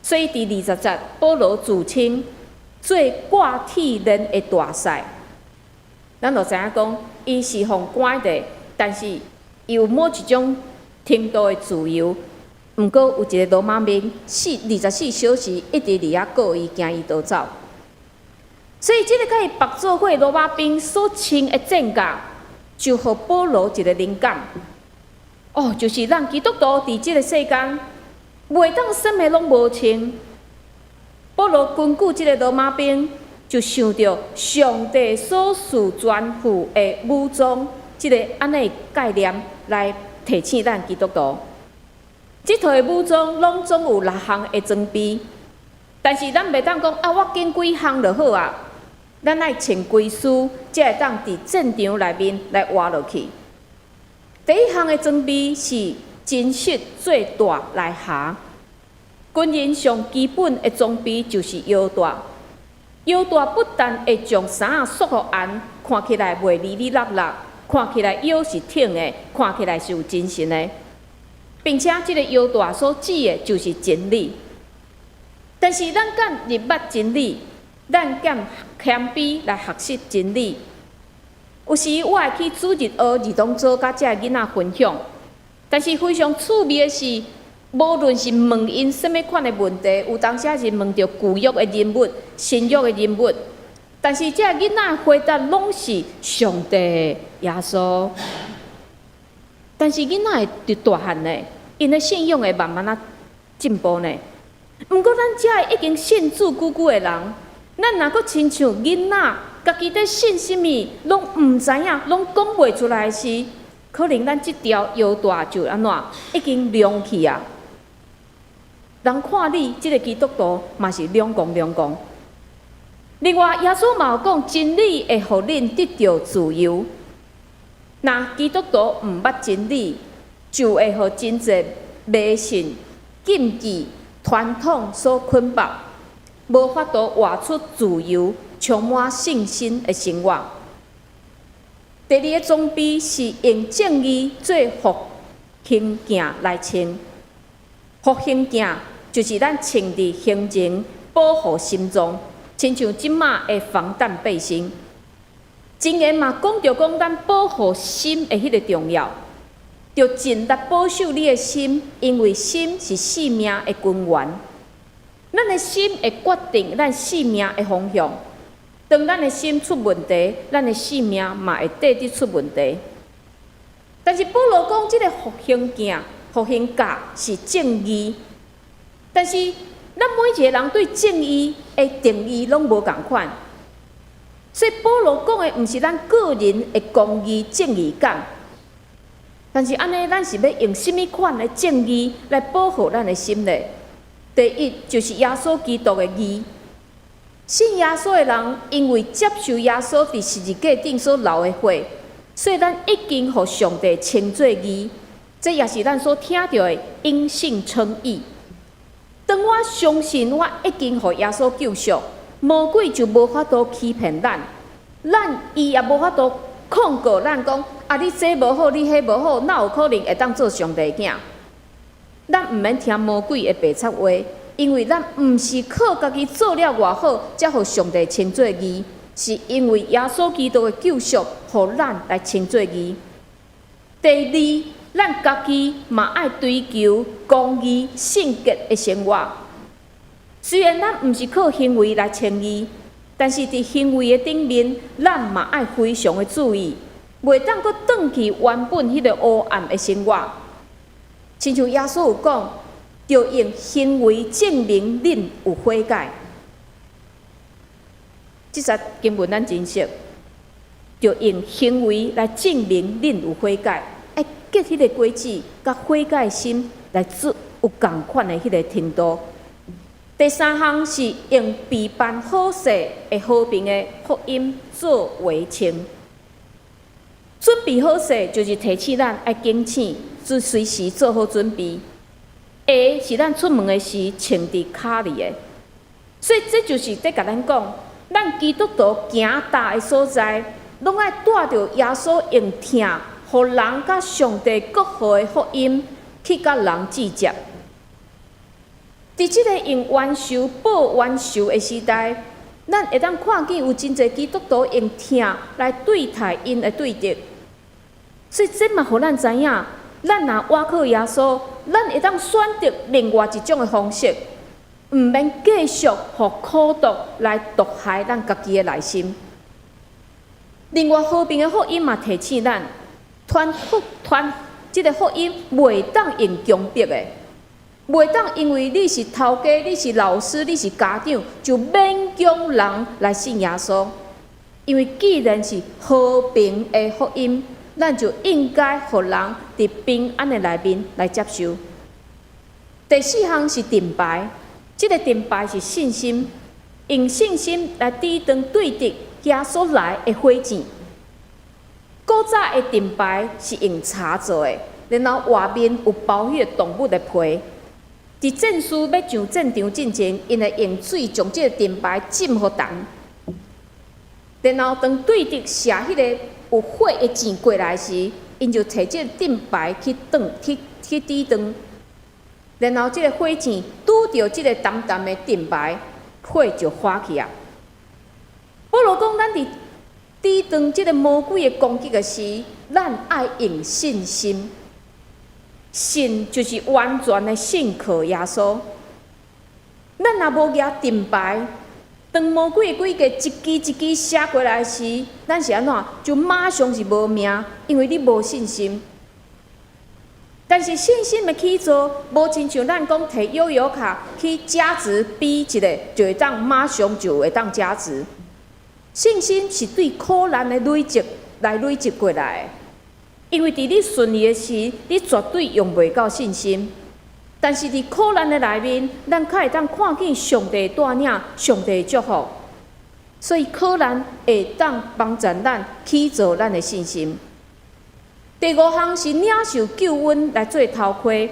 所以佇20節，保羅自稱做掛鐵鏈的大使。咱就知影講，伊是予關的，但是伊有某一種程度的自由。毋過有一个羅馬兵，24小時一直佇遐顧伊，驚伊逃走。所以這个共伊縛做伙羅馬兵所穿的戰甲，就予保羅一个靈感。哦，就是咱基督徒佇這个世間，袂當啥物攏無穿。保羅根據這个羅馬兵，就想著上帝所賜全副的武裝，這个按呢概念來提醒咱基督徒。這套的武裝攏總有六項的裝備，但是咱袂當講啊，我揀幾項就好啊。咱愛穿規師，才會當佇戰場內面來活落去。第一項的裝備是真實做帶來縖。軍人上基本的裝備就是腰帶。腰帶不但會將衫仔束予絚，看起來袂離離落落，看起來腰是挺的，看起來是有精神的，並且這个腰帶所指的就是真理。但是咱敢入捌真理，咱敢謙卑來學習真理。有時我會去主日學兒童組佮這个囡仔分享，但是非常趣味的是，無論是問𪜶啥物款的問題，有當時是問著舊約的人物、新約的人物，但是這个囡仔回答攏是上帝、耶穌。但是囡仔會佇大漢呢，𪜶的信仰會慢慢仔進步呢。毋過咱這个已經信主久久的人，咱若閣親像囡仔，家己佇信啥物，攏毋知影，攏講袂出來時，可能咱這條腰帶就按怎已經涼去啊。人看你這个基督徒嘛是兩光兩光。另外，耶穌嘛有講，真理會予恁得著自由。若基督徒毋捌真理，就會予真濟迷信、禁忌、傳統所捆綁，無法度活出自由、充滿信心的生活。第二个裝備是用正義做復興鏡來穿。復興鏡就是咱穿佇胸前保護心臟，親像這馬的防彈背心。箴言嘛講著講咱保護心的彼个重要，著盡力保守你的心，因為心是性命的根源。咱的心會決定咱性命的方向。當咱的心出問題，咱的性命嘛會綴佇出問題。但是保羅講，這个復興鏡、復興甲是正義，但是咱每一个人對正義的定義攏無仝款。所以保羅講的毋是咱個人的公義、正義感，但是按呢，咱是欲用啥物款的正義來保護咱的心呢？第一就是耶穌基督的義。信耶穌的人，因為接受耶穌佇十字架頂所流的血，所以咱已經予上帝稱做義。這也是咱所聽著的因信稱義。當我相信我已經予耶穌救贖，魔鬼就無法度欺騙咱，咱伊也無法度控告咱講啊，你這無好，你彼無好，哪有可能會當做上帝囝？咱毋免聽魔鬼的白賊話，因為咱毋是靠家己做了偌好，才予上帝稱做義，是因為耶穌基督的救贖，予咱來稱做義。第二，咱家己嘛愛追求公義、聖潔的生活。雖然咱毋是靠行為來稱義，但是佇行為的頂面，咱嘛愛非常的注意，袂當閣轉去原本彼个黑暗的生活。親像耶穌有講，著用行為證明恁有悔改。這節經文咱真熟，著用行為來證明恁有悔改，愛結彼个果子，佮悔改心來做有仝款的彼个程度。第三項是用備辦好勢的和平的福音做圍穿。準備好勢就是提醒咱愛警醒，做隨時做好準備。鞋是咱出門的時穿佇跤裡的，所以這就是佇共咱講，咱基督徒行踏的所在，攏愛帶著耶穌用疼，予人佮上帝國和的福音去佮人接觸。佇這个用冤仇報冤仇的時代，咱會當看見有真濟基督徒用疼來對待𪜶的對敵。所以這嘛予咱知影，咱若倚靠耶穌，咱會當選擇另外一種的方式，毋免繼續予苦毒來毒害咱家己的內心。另外，和平的福音嘛提醒咱，傳福傳這个福音袂當用強迫的，袂當因為你是頭家、你是老師、你是家長，就勉強人來信耶穌。因為既然是和平的福音，咱就應該予人佇平安的內面來接受。第四項是盾牌，這个盾牌是信心，用信心來抵擋對敵耶穌來的火箭。古早的盾牌是用柴做的，然後外面有包彼个動物的皮。佇戰士欲上戰場進前，𪜶會用水將這个盾牌浸予澹。然後當對敵射彼个有火的箭過來時，𪜶就提這个盾牌去擋、去抵擋。然後這个火箭拄著這个澹澹的盾牌，火就發起啊。保羅講，咱佇抵擋這个魔鬼的攻擊的時，咱愛用信心。信就是完全的信靠耶穌。咱若無舉盾牌，當魔鬼的詭計一支一支射過來時，咱是按怎？就馬上是無命，因為你無信心。但是信心的起造，無親像咱講提悠遊卡去加值比一下，就會當馬上就會當加值。信心是對苦難的累積來累積過來的。因為佇你順利的時，你絕對用袂到信心。但是佇苦難的內面，咱較會當看見上帝帶領、上帝祝福。所以苦難會當幫助咱起造咱的信心。第五項是領受救恩來做頭盔，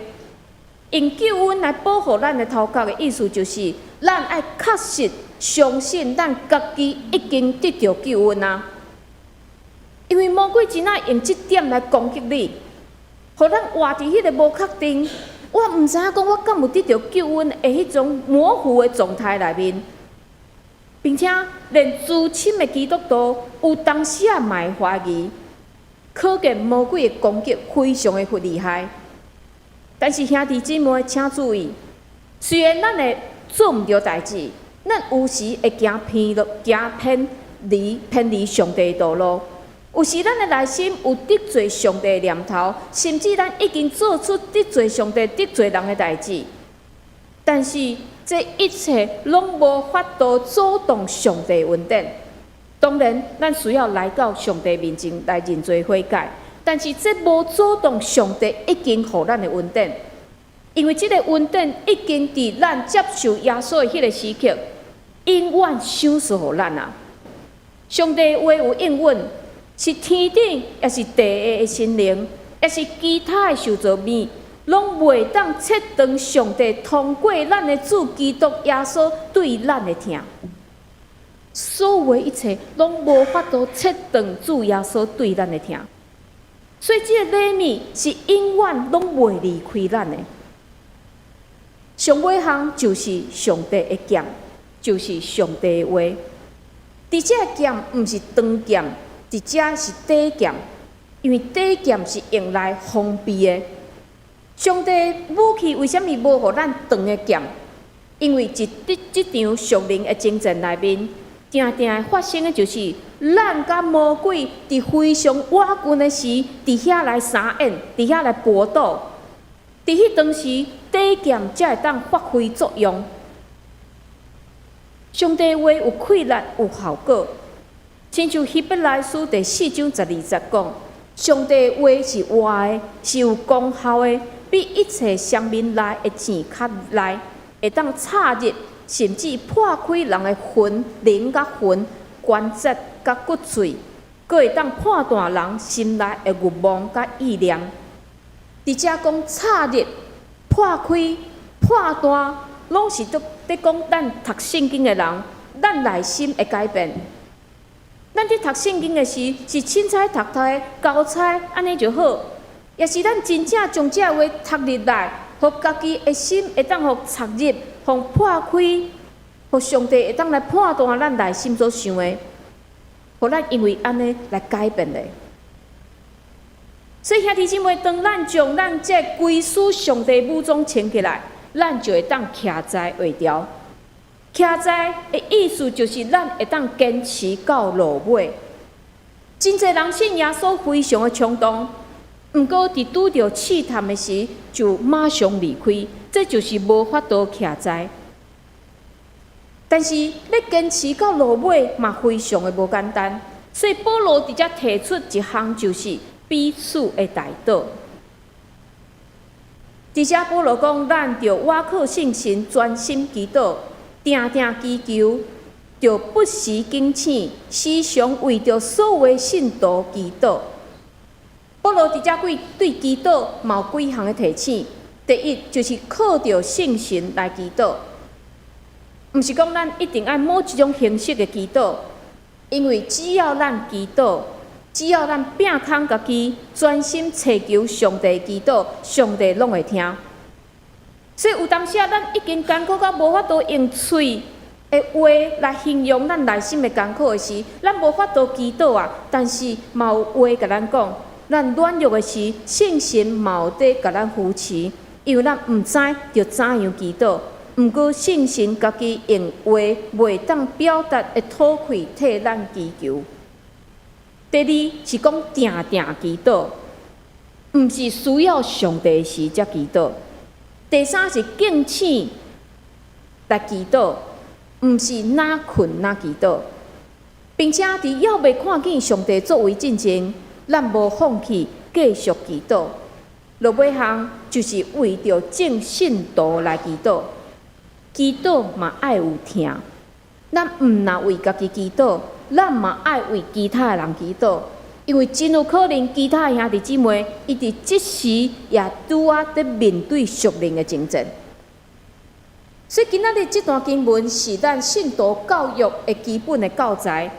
用救恩來保護咱的頭殼的意思就是，咱愛確實相信咱家己已經得著救恩啊。因為魔鬼真愛用這點來攻擊你，予咱活佇彼个無確定，我毋知影講我敢有得著救恩的彼種模糊的狀態內面，並且連資深的基督徒有當時仔嘛會懷疑，可見魔鬼的攻擊非常的厲害。但是兄弟姊妹，請注意，雖然咱會做毋著代誌，咱有時會行偏路，行偏離偏離上帝的道路。有時咱的內心有得罪上帝的念頭，甚至咱已經做出得罪上帝、得罪人的代誌。但是這一切攏無法度阻擋上帝恩典。當然，咱需要來到上帝面前來認罪悔改，但是這無阻擋上帝已經予咱的恩典，因為這个恩典已經佇咱接受耶穌的彼个時刻，永遠賞賜予咱啊！上帝話有應允，是天頂，抑是地下的神靈，抑是其他的受造物，攏袂當切斷上帝通過咱的主基督耶穌對咱的疼。所有的一切攏無法度切斷主耶穌對咱的疼。所以這个禮物是永遠攏袂離開咱的。上尾項就是上帝的劍，就是上帝的話。佇這个劍毋是長劍，佇這是短劍，因為短劍是用來防備的。上帝武器為啥物無予咱長的劍？因為佇這場屬靈的爭戰內面，定定會發生的就是咱佮魔鬼佇非常倚近的時，佇遐來相演，佇遐來搏鬥。佇彼當時，短劍才會當發揮作用。上帝話有氣力，有效果。親像希伯來書第四章十二節講，上帝話是活的，是有功效的，比一切雙面刃的刃較利，會當插入，甚至破開人的魂、靈佮魂、關節佮骨髓，閣會當判斷人心內的慾望佮意念。佇遮講插入、破開、判斷，攏是佇講咱讀聖經的人，咱內心會改變。咱佇讀聖經的時，是凊彩讀讀的交差，按呢就好；抑是咱真正將這話讀入來，予家己的心會當予插入，予破開，予上帝會當來判斷咱內心所想的，予咱因為按呢來改變的。所以兄弟姊妹，當咱將咱這歸屬上帝武裝穿起來，咱就會當徛在會牢。徛在的意思就是咱會當堅持到落尾。真濟人信耶穌非常的衝動，毋過佇拄著試探的時，就馬上離開，這就是無法度徛在。但是欲堅持到落尾嘛，非常的無簡單。所以保羅佇遮提出一項，就是彼此的代禱。佇遮保羅講，咱著倚靠聖神，專心祈禱，定定祈求，著不時警醒，時常為著所有的信徒祈禱。保羅佇遮幾對祈禱嘛有幾項的提醒。第一，就是靠著聖神來祈禱，毋是講咱一定愛某一種形式的祈禱，因為只要咱祈禱，只要咱摒空家己，專心尋求上帝祈禱，上帝攏會聽。所以有當時啊，咱已經艱苦到無法度用喙的話來形容咱內心的艱苦的時，咱無法度祈禱啊。但是嘛有話共咱講，咱軟弱的時，聖神嘛有佇共咱扶持，因為咱毋知著怎樣祈禱。毋過聖神家己用話袂當表達的吐氣替咱祈求。第二是講定定祈禱，毋是需要上帝時才祈禱。第三是警醒來祈禱，毋是若睏若祈禱，並且佇猶未看見上帝作為進前，咱無放棄繼續祈禱。落尾項就是為著眾信徒來祈禱，祈禱嘛愛有疼。咱毋若為家己祈禱，咱嘛愛為其他的人祈禱，因為真有可能其他的兄弟姊妹，伊佇這時也拄仔佇面對屬靈的爭戰。所以今仔日這段經文是咱信徒教育的基本的教材，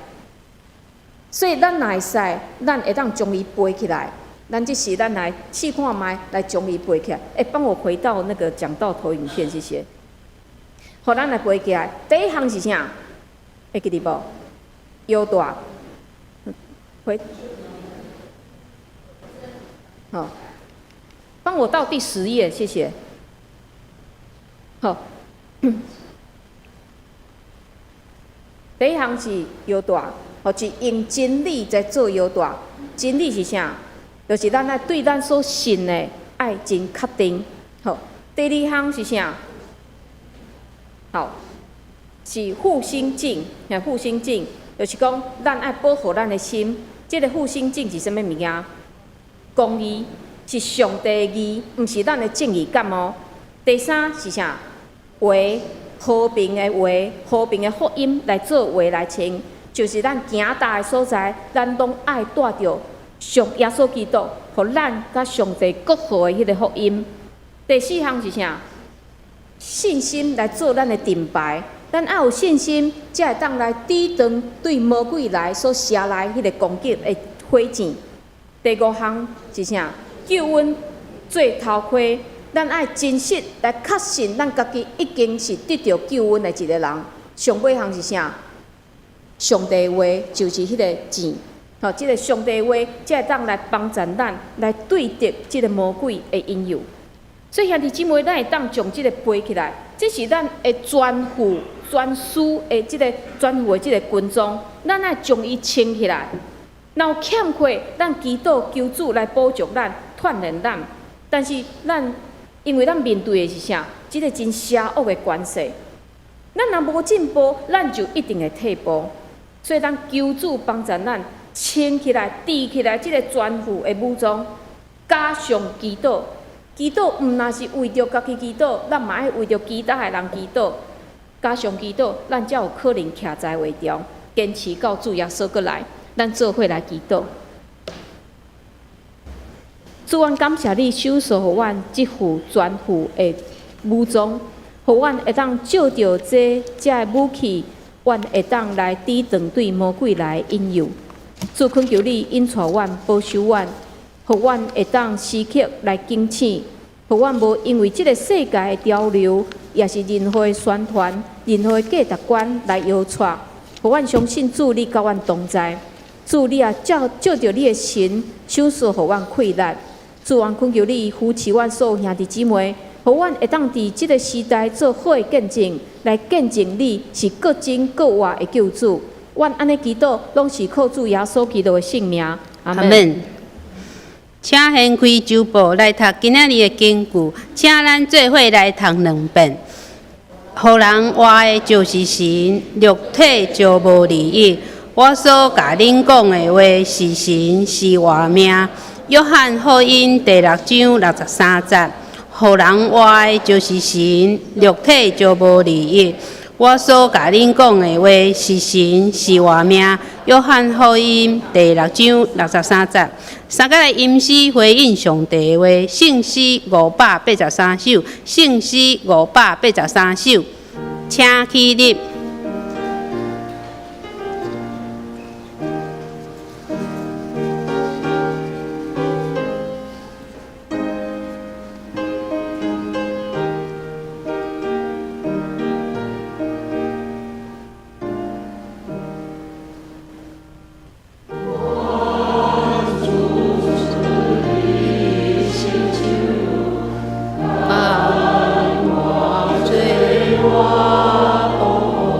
所以咱若會使，咱會當將伊背起來。咱這時咱來試看覓，來將伊背起來。欸，幫我回到那個講道投影片，謝謝。好，咱來背起來。第一項是啥？會記得無？猶大，回，好，幫我到第10頁，謝謝。好，第一項是腰帶，或是用真理來做腰帶。真理是啥？就是咱愛對咱所信的愛真確定。好，第二項是啥？好，是護心鏡，護心鏡就是講咱愛保護咱的心。這个護心鏡是啥物物件？公義是上帝的義，毋是咱的正義感哦。第三是啥？話，和平的話、和平的福音來做鞋來穿，就是咱行踏的所在，咱攏愛帶著上耶穌基督，予咱佮上帝閣和的彼个福音。第四項是啥？信心來做咱的盾牌，咱愛有信心，才會當來抵擋對魔鬼來所射來彼个攻擊的火箭。第五項是啥？救恩做頭盔，咱愛真實來確信咱家己已經是得著救恩的一个人。上尾項是啥？上帝話就是彼个箭，吼，這个上帝話才會當來幫助咱來對敵這个魔鬼的引誘。所以兄弟姊妹，咱會當將這个背起來，這是咱的全副全師的這个全副的這个軍裝，咱愛將伊穿起來。若有欠缺，咱祈禱求主來補足咱、鍛鍊咱。但是咱因為咱面對的是啥？這个真邪惡的權勢。咱若無進步，咱就一定會退步。所以咱求主幫助咱穿起來、戴起來這个全副的武裝，加上祈禱。祈禱毋但是為著家己祈禱，咱嘛愛為著其他的人祈禱。加上祈禱，咱才有可能徛在話中，堅持到主耶穌閣來。咱做伙來祈禱。主，阮感謝你，賞賜予阮這副全副的武裝，予阮會當藉著這个武器，阮會當來抵擋對魔鬼來引誘。主，懇求你引帶阮，保守阮，予阮會當時刻來警醒，予阮無因為這个世界的潮流，抑是任何的宣傳、任何的價值觀來搖掣。予阮相信主，你佮阮同在。主，你也照藉著你的神，賞賜予阮氣力。主，阮懇求你扶持阮所有兄弟姊妹，予阮會當佇這个時代做好的見證，來見證你是閣真閣活的救主。阮按呢祈禱，攏是靠主耶穌基督的聖名。阿門。請掀開周報來讀今仔日的經句，請咱做伙來讀兩遍。予人活的就是神，肉體就無利益。我所共恁講的話是神，是活命。約翰福音第六章六十三節。予人活的就是神，肉體就無利益。我所共恁講的話是神，是活命。約翰福音第六章六十三節。三個來吟詩回應上帝的話，聖詩583首，聖詩五百八十三首，請起立。我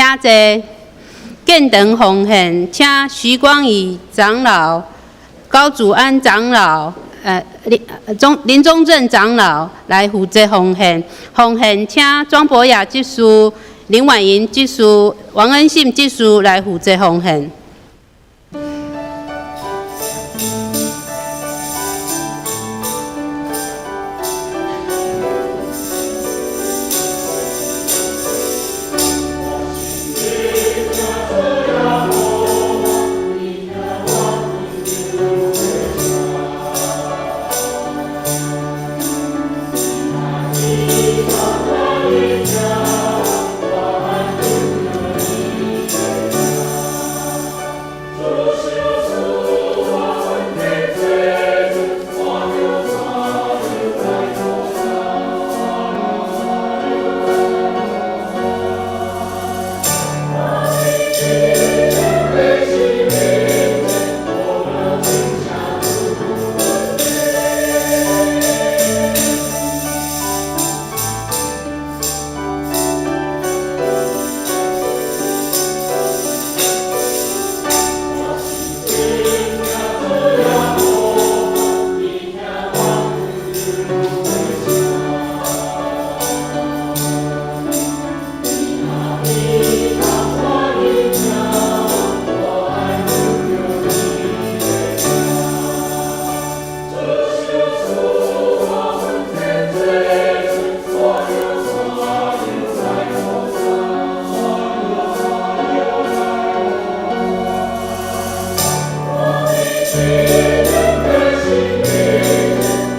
請坐。建堂奉獻，請徐光宇長老、高祖安長老、林宗正長老來負責奉獻。奉獻請莊博雅執事、林婉瑩執事、王恩信執事來負責奉獻。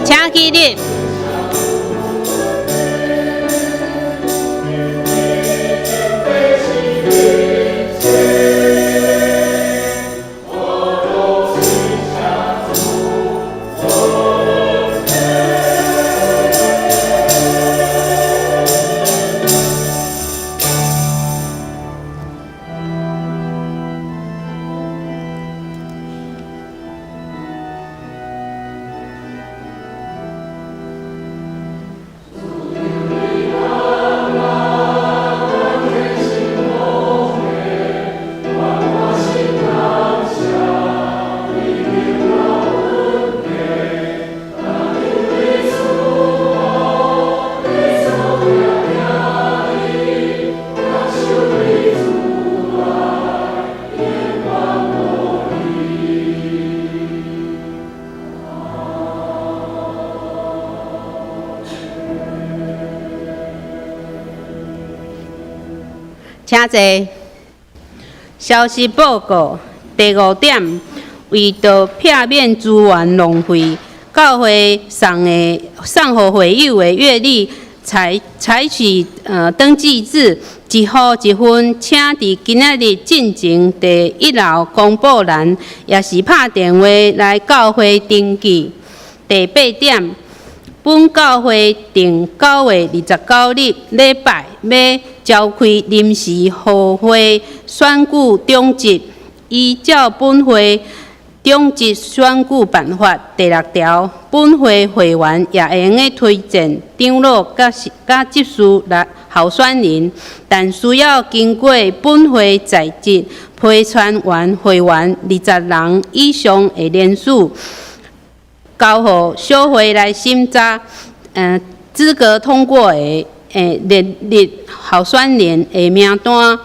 請起立。請坐。消息報告第五點，為著避免資源浪費，教會送予會友的月曆採取登記制，一戶一份，請佇今仔日進前佇一樓公布欄，抑是拍電話來教會登記。第八點，本教會定9月29日禮拜欲召開臨時合會選舉長執，依照本會長執選舉辦法第六條，本會會員也會用得推薦長老佮執事來候選人，但需要經過本會在職陪參員會員20人以上的聯署，交予小會來審查，資格通過的列入候選人的名單，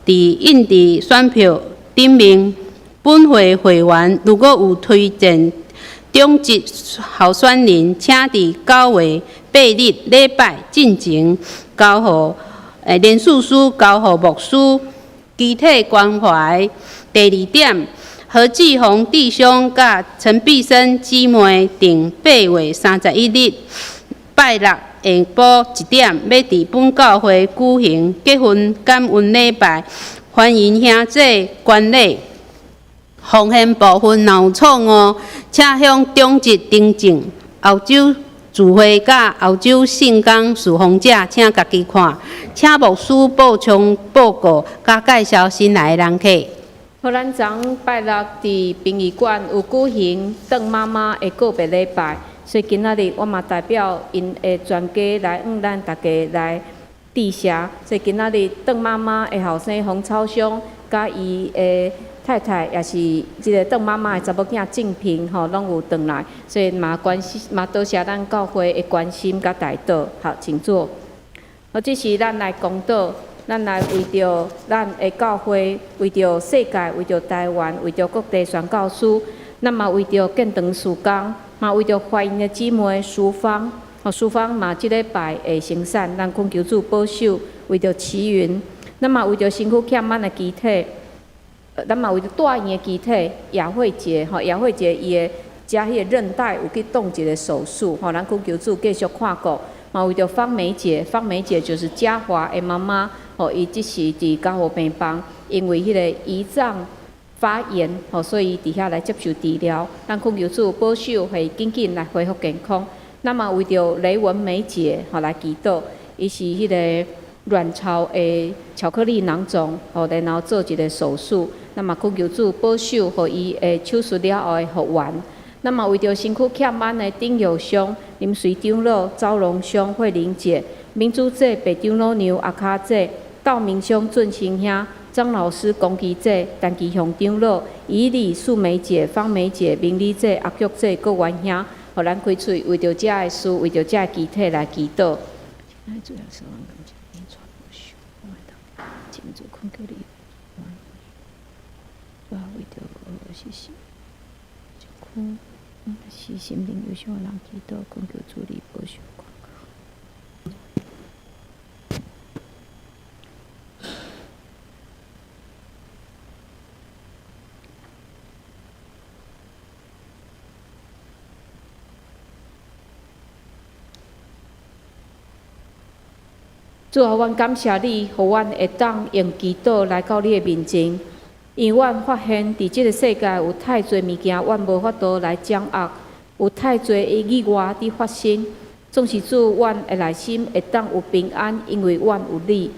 佇印佇選票頂面。本會會員如果有推薦長執候選人，請佇9月8日禮拜進前交予聯署書交予牧師。肢體關懷第二點，何志宏弟兄佮陳碧生姊妹定8月31日拜六下晡1點，欲佇本教會舉行結婚感恩禮拜，歡迎兄姊觀禮。奉獻部分若有錯誤，請向長執訂正。後週聚會佮後週聖工事奉者，請家己看。請牧師補充報告佮介紹新來的人客。好，咱昨拜六佇殯儀館有舉行鄧媽媽的告別禮拜，所以今仔日我嘛代表𪜶的全家來向咱大家來致謝。所以今仔日鄧媽媽的後生洪超兄，佮伊的太太，也是這个鄧媽媽的查某囝靜平吼，攏有轉來，所以嘛關心嘛多謝咱教會的關心佮代禱。好，請坐。好，這時咱來公禱，咱來為著咱的教會，為著世界，為著台灣，為著各地宣教師，咱嘛為著建堂事工，嘛為著懷孕的姊妹淑芳，吼淑芳嘛這禮拜會生產，咱懇求主保守，為著慈雲，咱嘛為著身軀欠滿的肢體。咱嘛為著大院的肢體雅慧姐吼，雅慧姐伊的遮彼个韌帶有去動一个手術吼，咱懇求主繼續看顧。嘛為著方梅姐，方梅姐就是嘉華的媽媽吼，伊這時佇加護病房，因為彼個胰臟發炎吼，所以佇遐來接受治療。咱懇求主保守，予伊緊緊來恢復健康。咱嘛為著雷文梅姐吼來祈禱，伊是彼个卵巢的巧克力囊腫吼，然後做一个手術。咱嘛懇求主保守，予伊的手術了後會復原。咱嘛為著身軀欠滿的丁友兄、林隨長老、周榮兄、慧玲姐、明珠姐、白長老娘、阿卡姐、道明兄、俊清兄、張老師、龚基姐、陳其雄長老、以禮素梅姐、方梅姐、明麗姐、阿菊姐、郭元兄，予咱開喙為著遮的事，為著遮的肢體來祈禱。主要是我為著是是，是心靈憂傷的人祈禱，懇求主你保守看顧。主啊，阮感謝你，予阮會當用祈禱來到你的面前。因為阮發現，佇這个世界有太濟物件，阮無法度來掌握，有太濟的意外佇發生。總是主，阮的內心會當有平安，因為阮有你。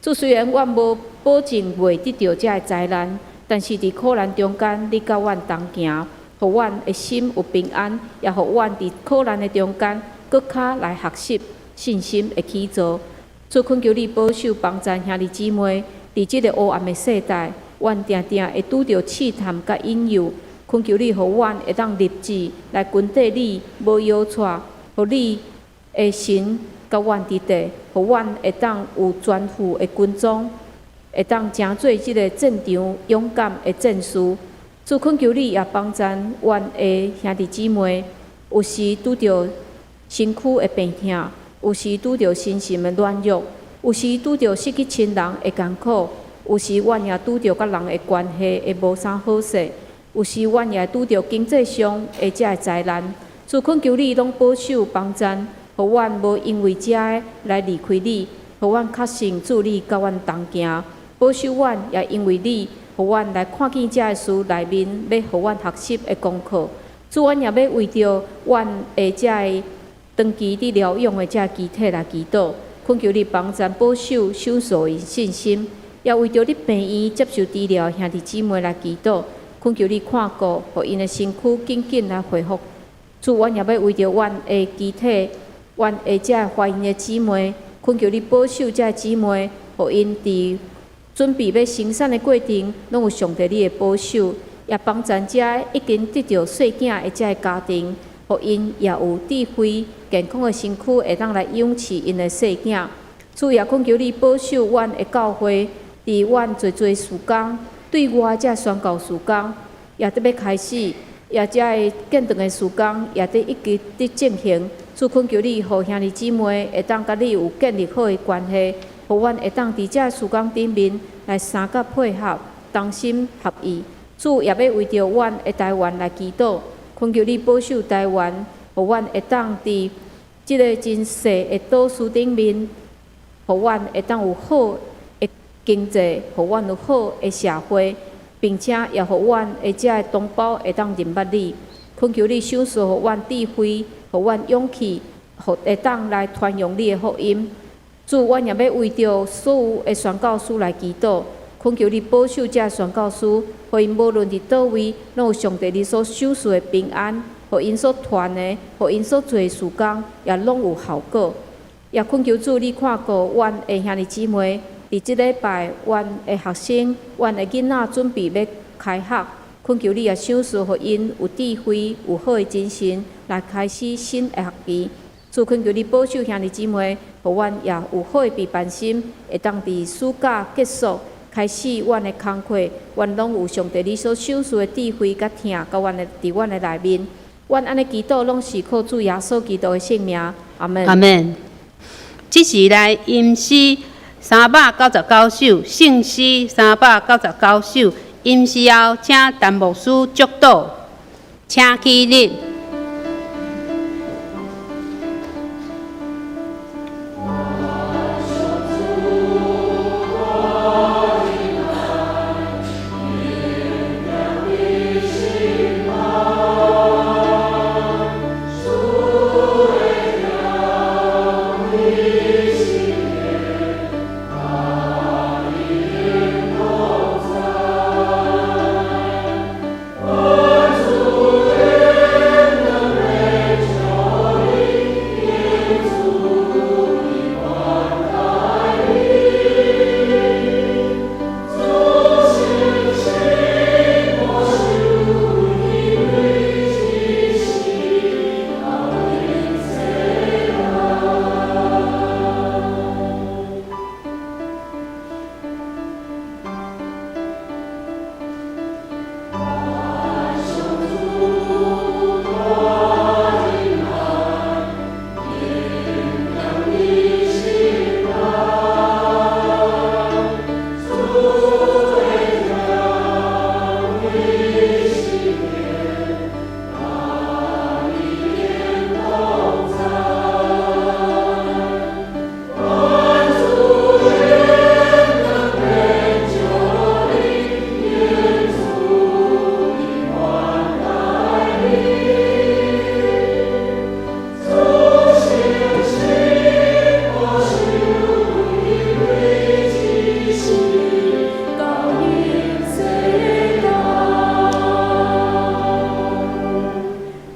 主，雖然阮無保證袂得著這个災難，但是佇苦難中間，你佮阮同行，予阮的心有平安，也予阮佇苦難的中間，閣較來學習信心的起造。主，懇求你保守幫助兄弟姊妹，佇這个黑暗的世代。阮定定會拄著試探佮引誘，懇求你，予阮會當立志來跟綴你，無搖掣，予你的神佮阮佇底，予阮會當有全副的軍裝，會當成做這个戰場勇敢的戰士。主，懇求你也幫助阮的兄弟姊妹，有時拄著身軀的病痛，有時拄著身心的軟弱，有時拄著失去親人的艱苦。有時阮也拄著佮人的關係會無啥好勢，有時阮也拄著經濟上的這个災難。主，懇求你攏保守幫贊，予阮無因為這个來離開你，予阮確信主你佮阮同行，保守阮也因為你，予阮來看見這个事內面欲予阮學習的功課。主，阮也欲為著阮的這个長期佇療養的這个肢體來祈禱，懇求你幫贊保守，賞賜𪜶信心。也為著佇病院接受治療的兄弟姊妹來祈禱，懇求你看顧，予𪜶的身軀緊緊來恢復。主，阮也欲為著阮的肢體，阮的這个懷孕的姊妹，懇求你保守這个姊妹，予𪜶佇準備欲生產的過程，攏有上帝你的保守，也幫助這已經得著細囝的這个家庭，予𪜶也有智慧、健康的身軀，會當來養飼𪜶的細囝。主，也懇求你保守阮的教會。佇阮濟濟事工，對外這宣教事工，也佇欲開始，也這个建堂的事工，也佇一直佇進行。主，懇求你，予兄弟姊妹會當佮你有建立好的關係，予阮會當佇這个事工頂面來相佮配合，同心合意。主，也欲為著阮的台灣來祈禱，懇求你保守台灣，予阮會當佇這个真細的島嶼頂面，予阮會當有好經濟，予阮有好的社會，並且也予阮的這个同胞會當認捌你。懇求你賞賜予阮智慧，予阮勇氣，予會當來傳揚你的福音。主，阮也欲為著所有的宣教師來祈禱，懇求你保守這个宣教師，予𪜶無論佇佗位，攏有上帝你所賞賜的平安，予𪜶所傳的，予𪜶所做的事工，也攏有效果。也懇求主，你看顧阮的兄弟姊妹，佇這禮拜，阮的學生、阮的囡仔準備欲開學，懇求你也賞賜予𪜶有智慧、有好的精神，來開始新的學期。主懇求你保守兄弟姊妹，予阮也有好的備辦心，會當佇暑假結束開始阮的工課，阮攏有上帝你所賞賜的智慧佮疼，佮阮的佇阮的內面。阮按呢祈禱，攏是靠主耶穌基督的聖名。阿門。阿門。這時來吟詩399首，聖詩399首，吟詩後，請陳牧師祝禱，請起立。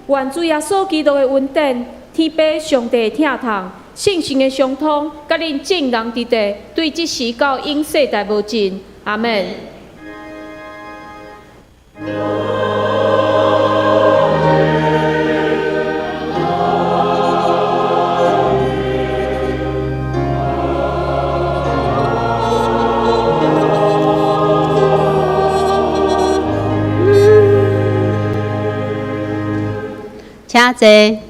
願主耶穌基督的恩典、天父上帝的疼痛、聖神的相通，佮恁眾人佇地，對這時到永世代無盡。阿門。請坐。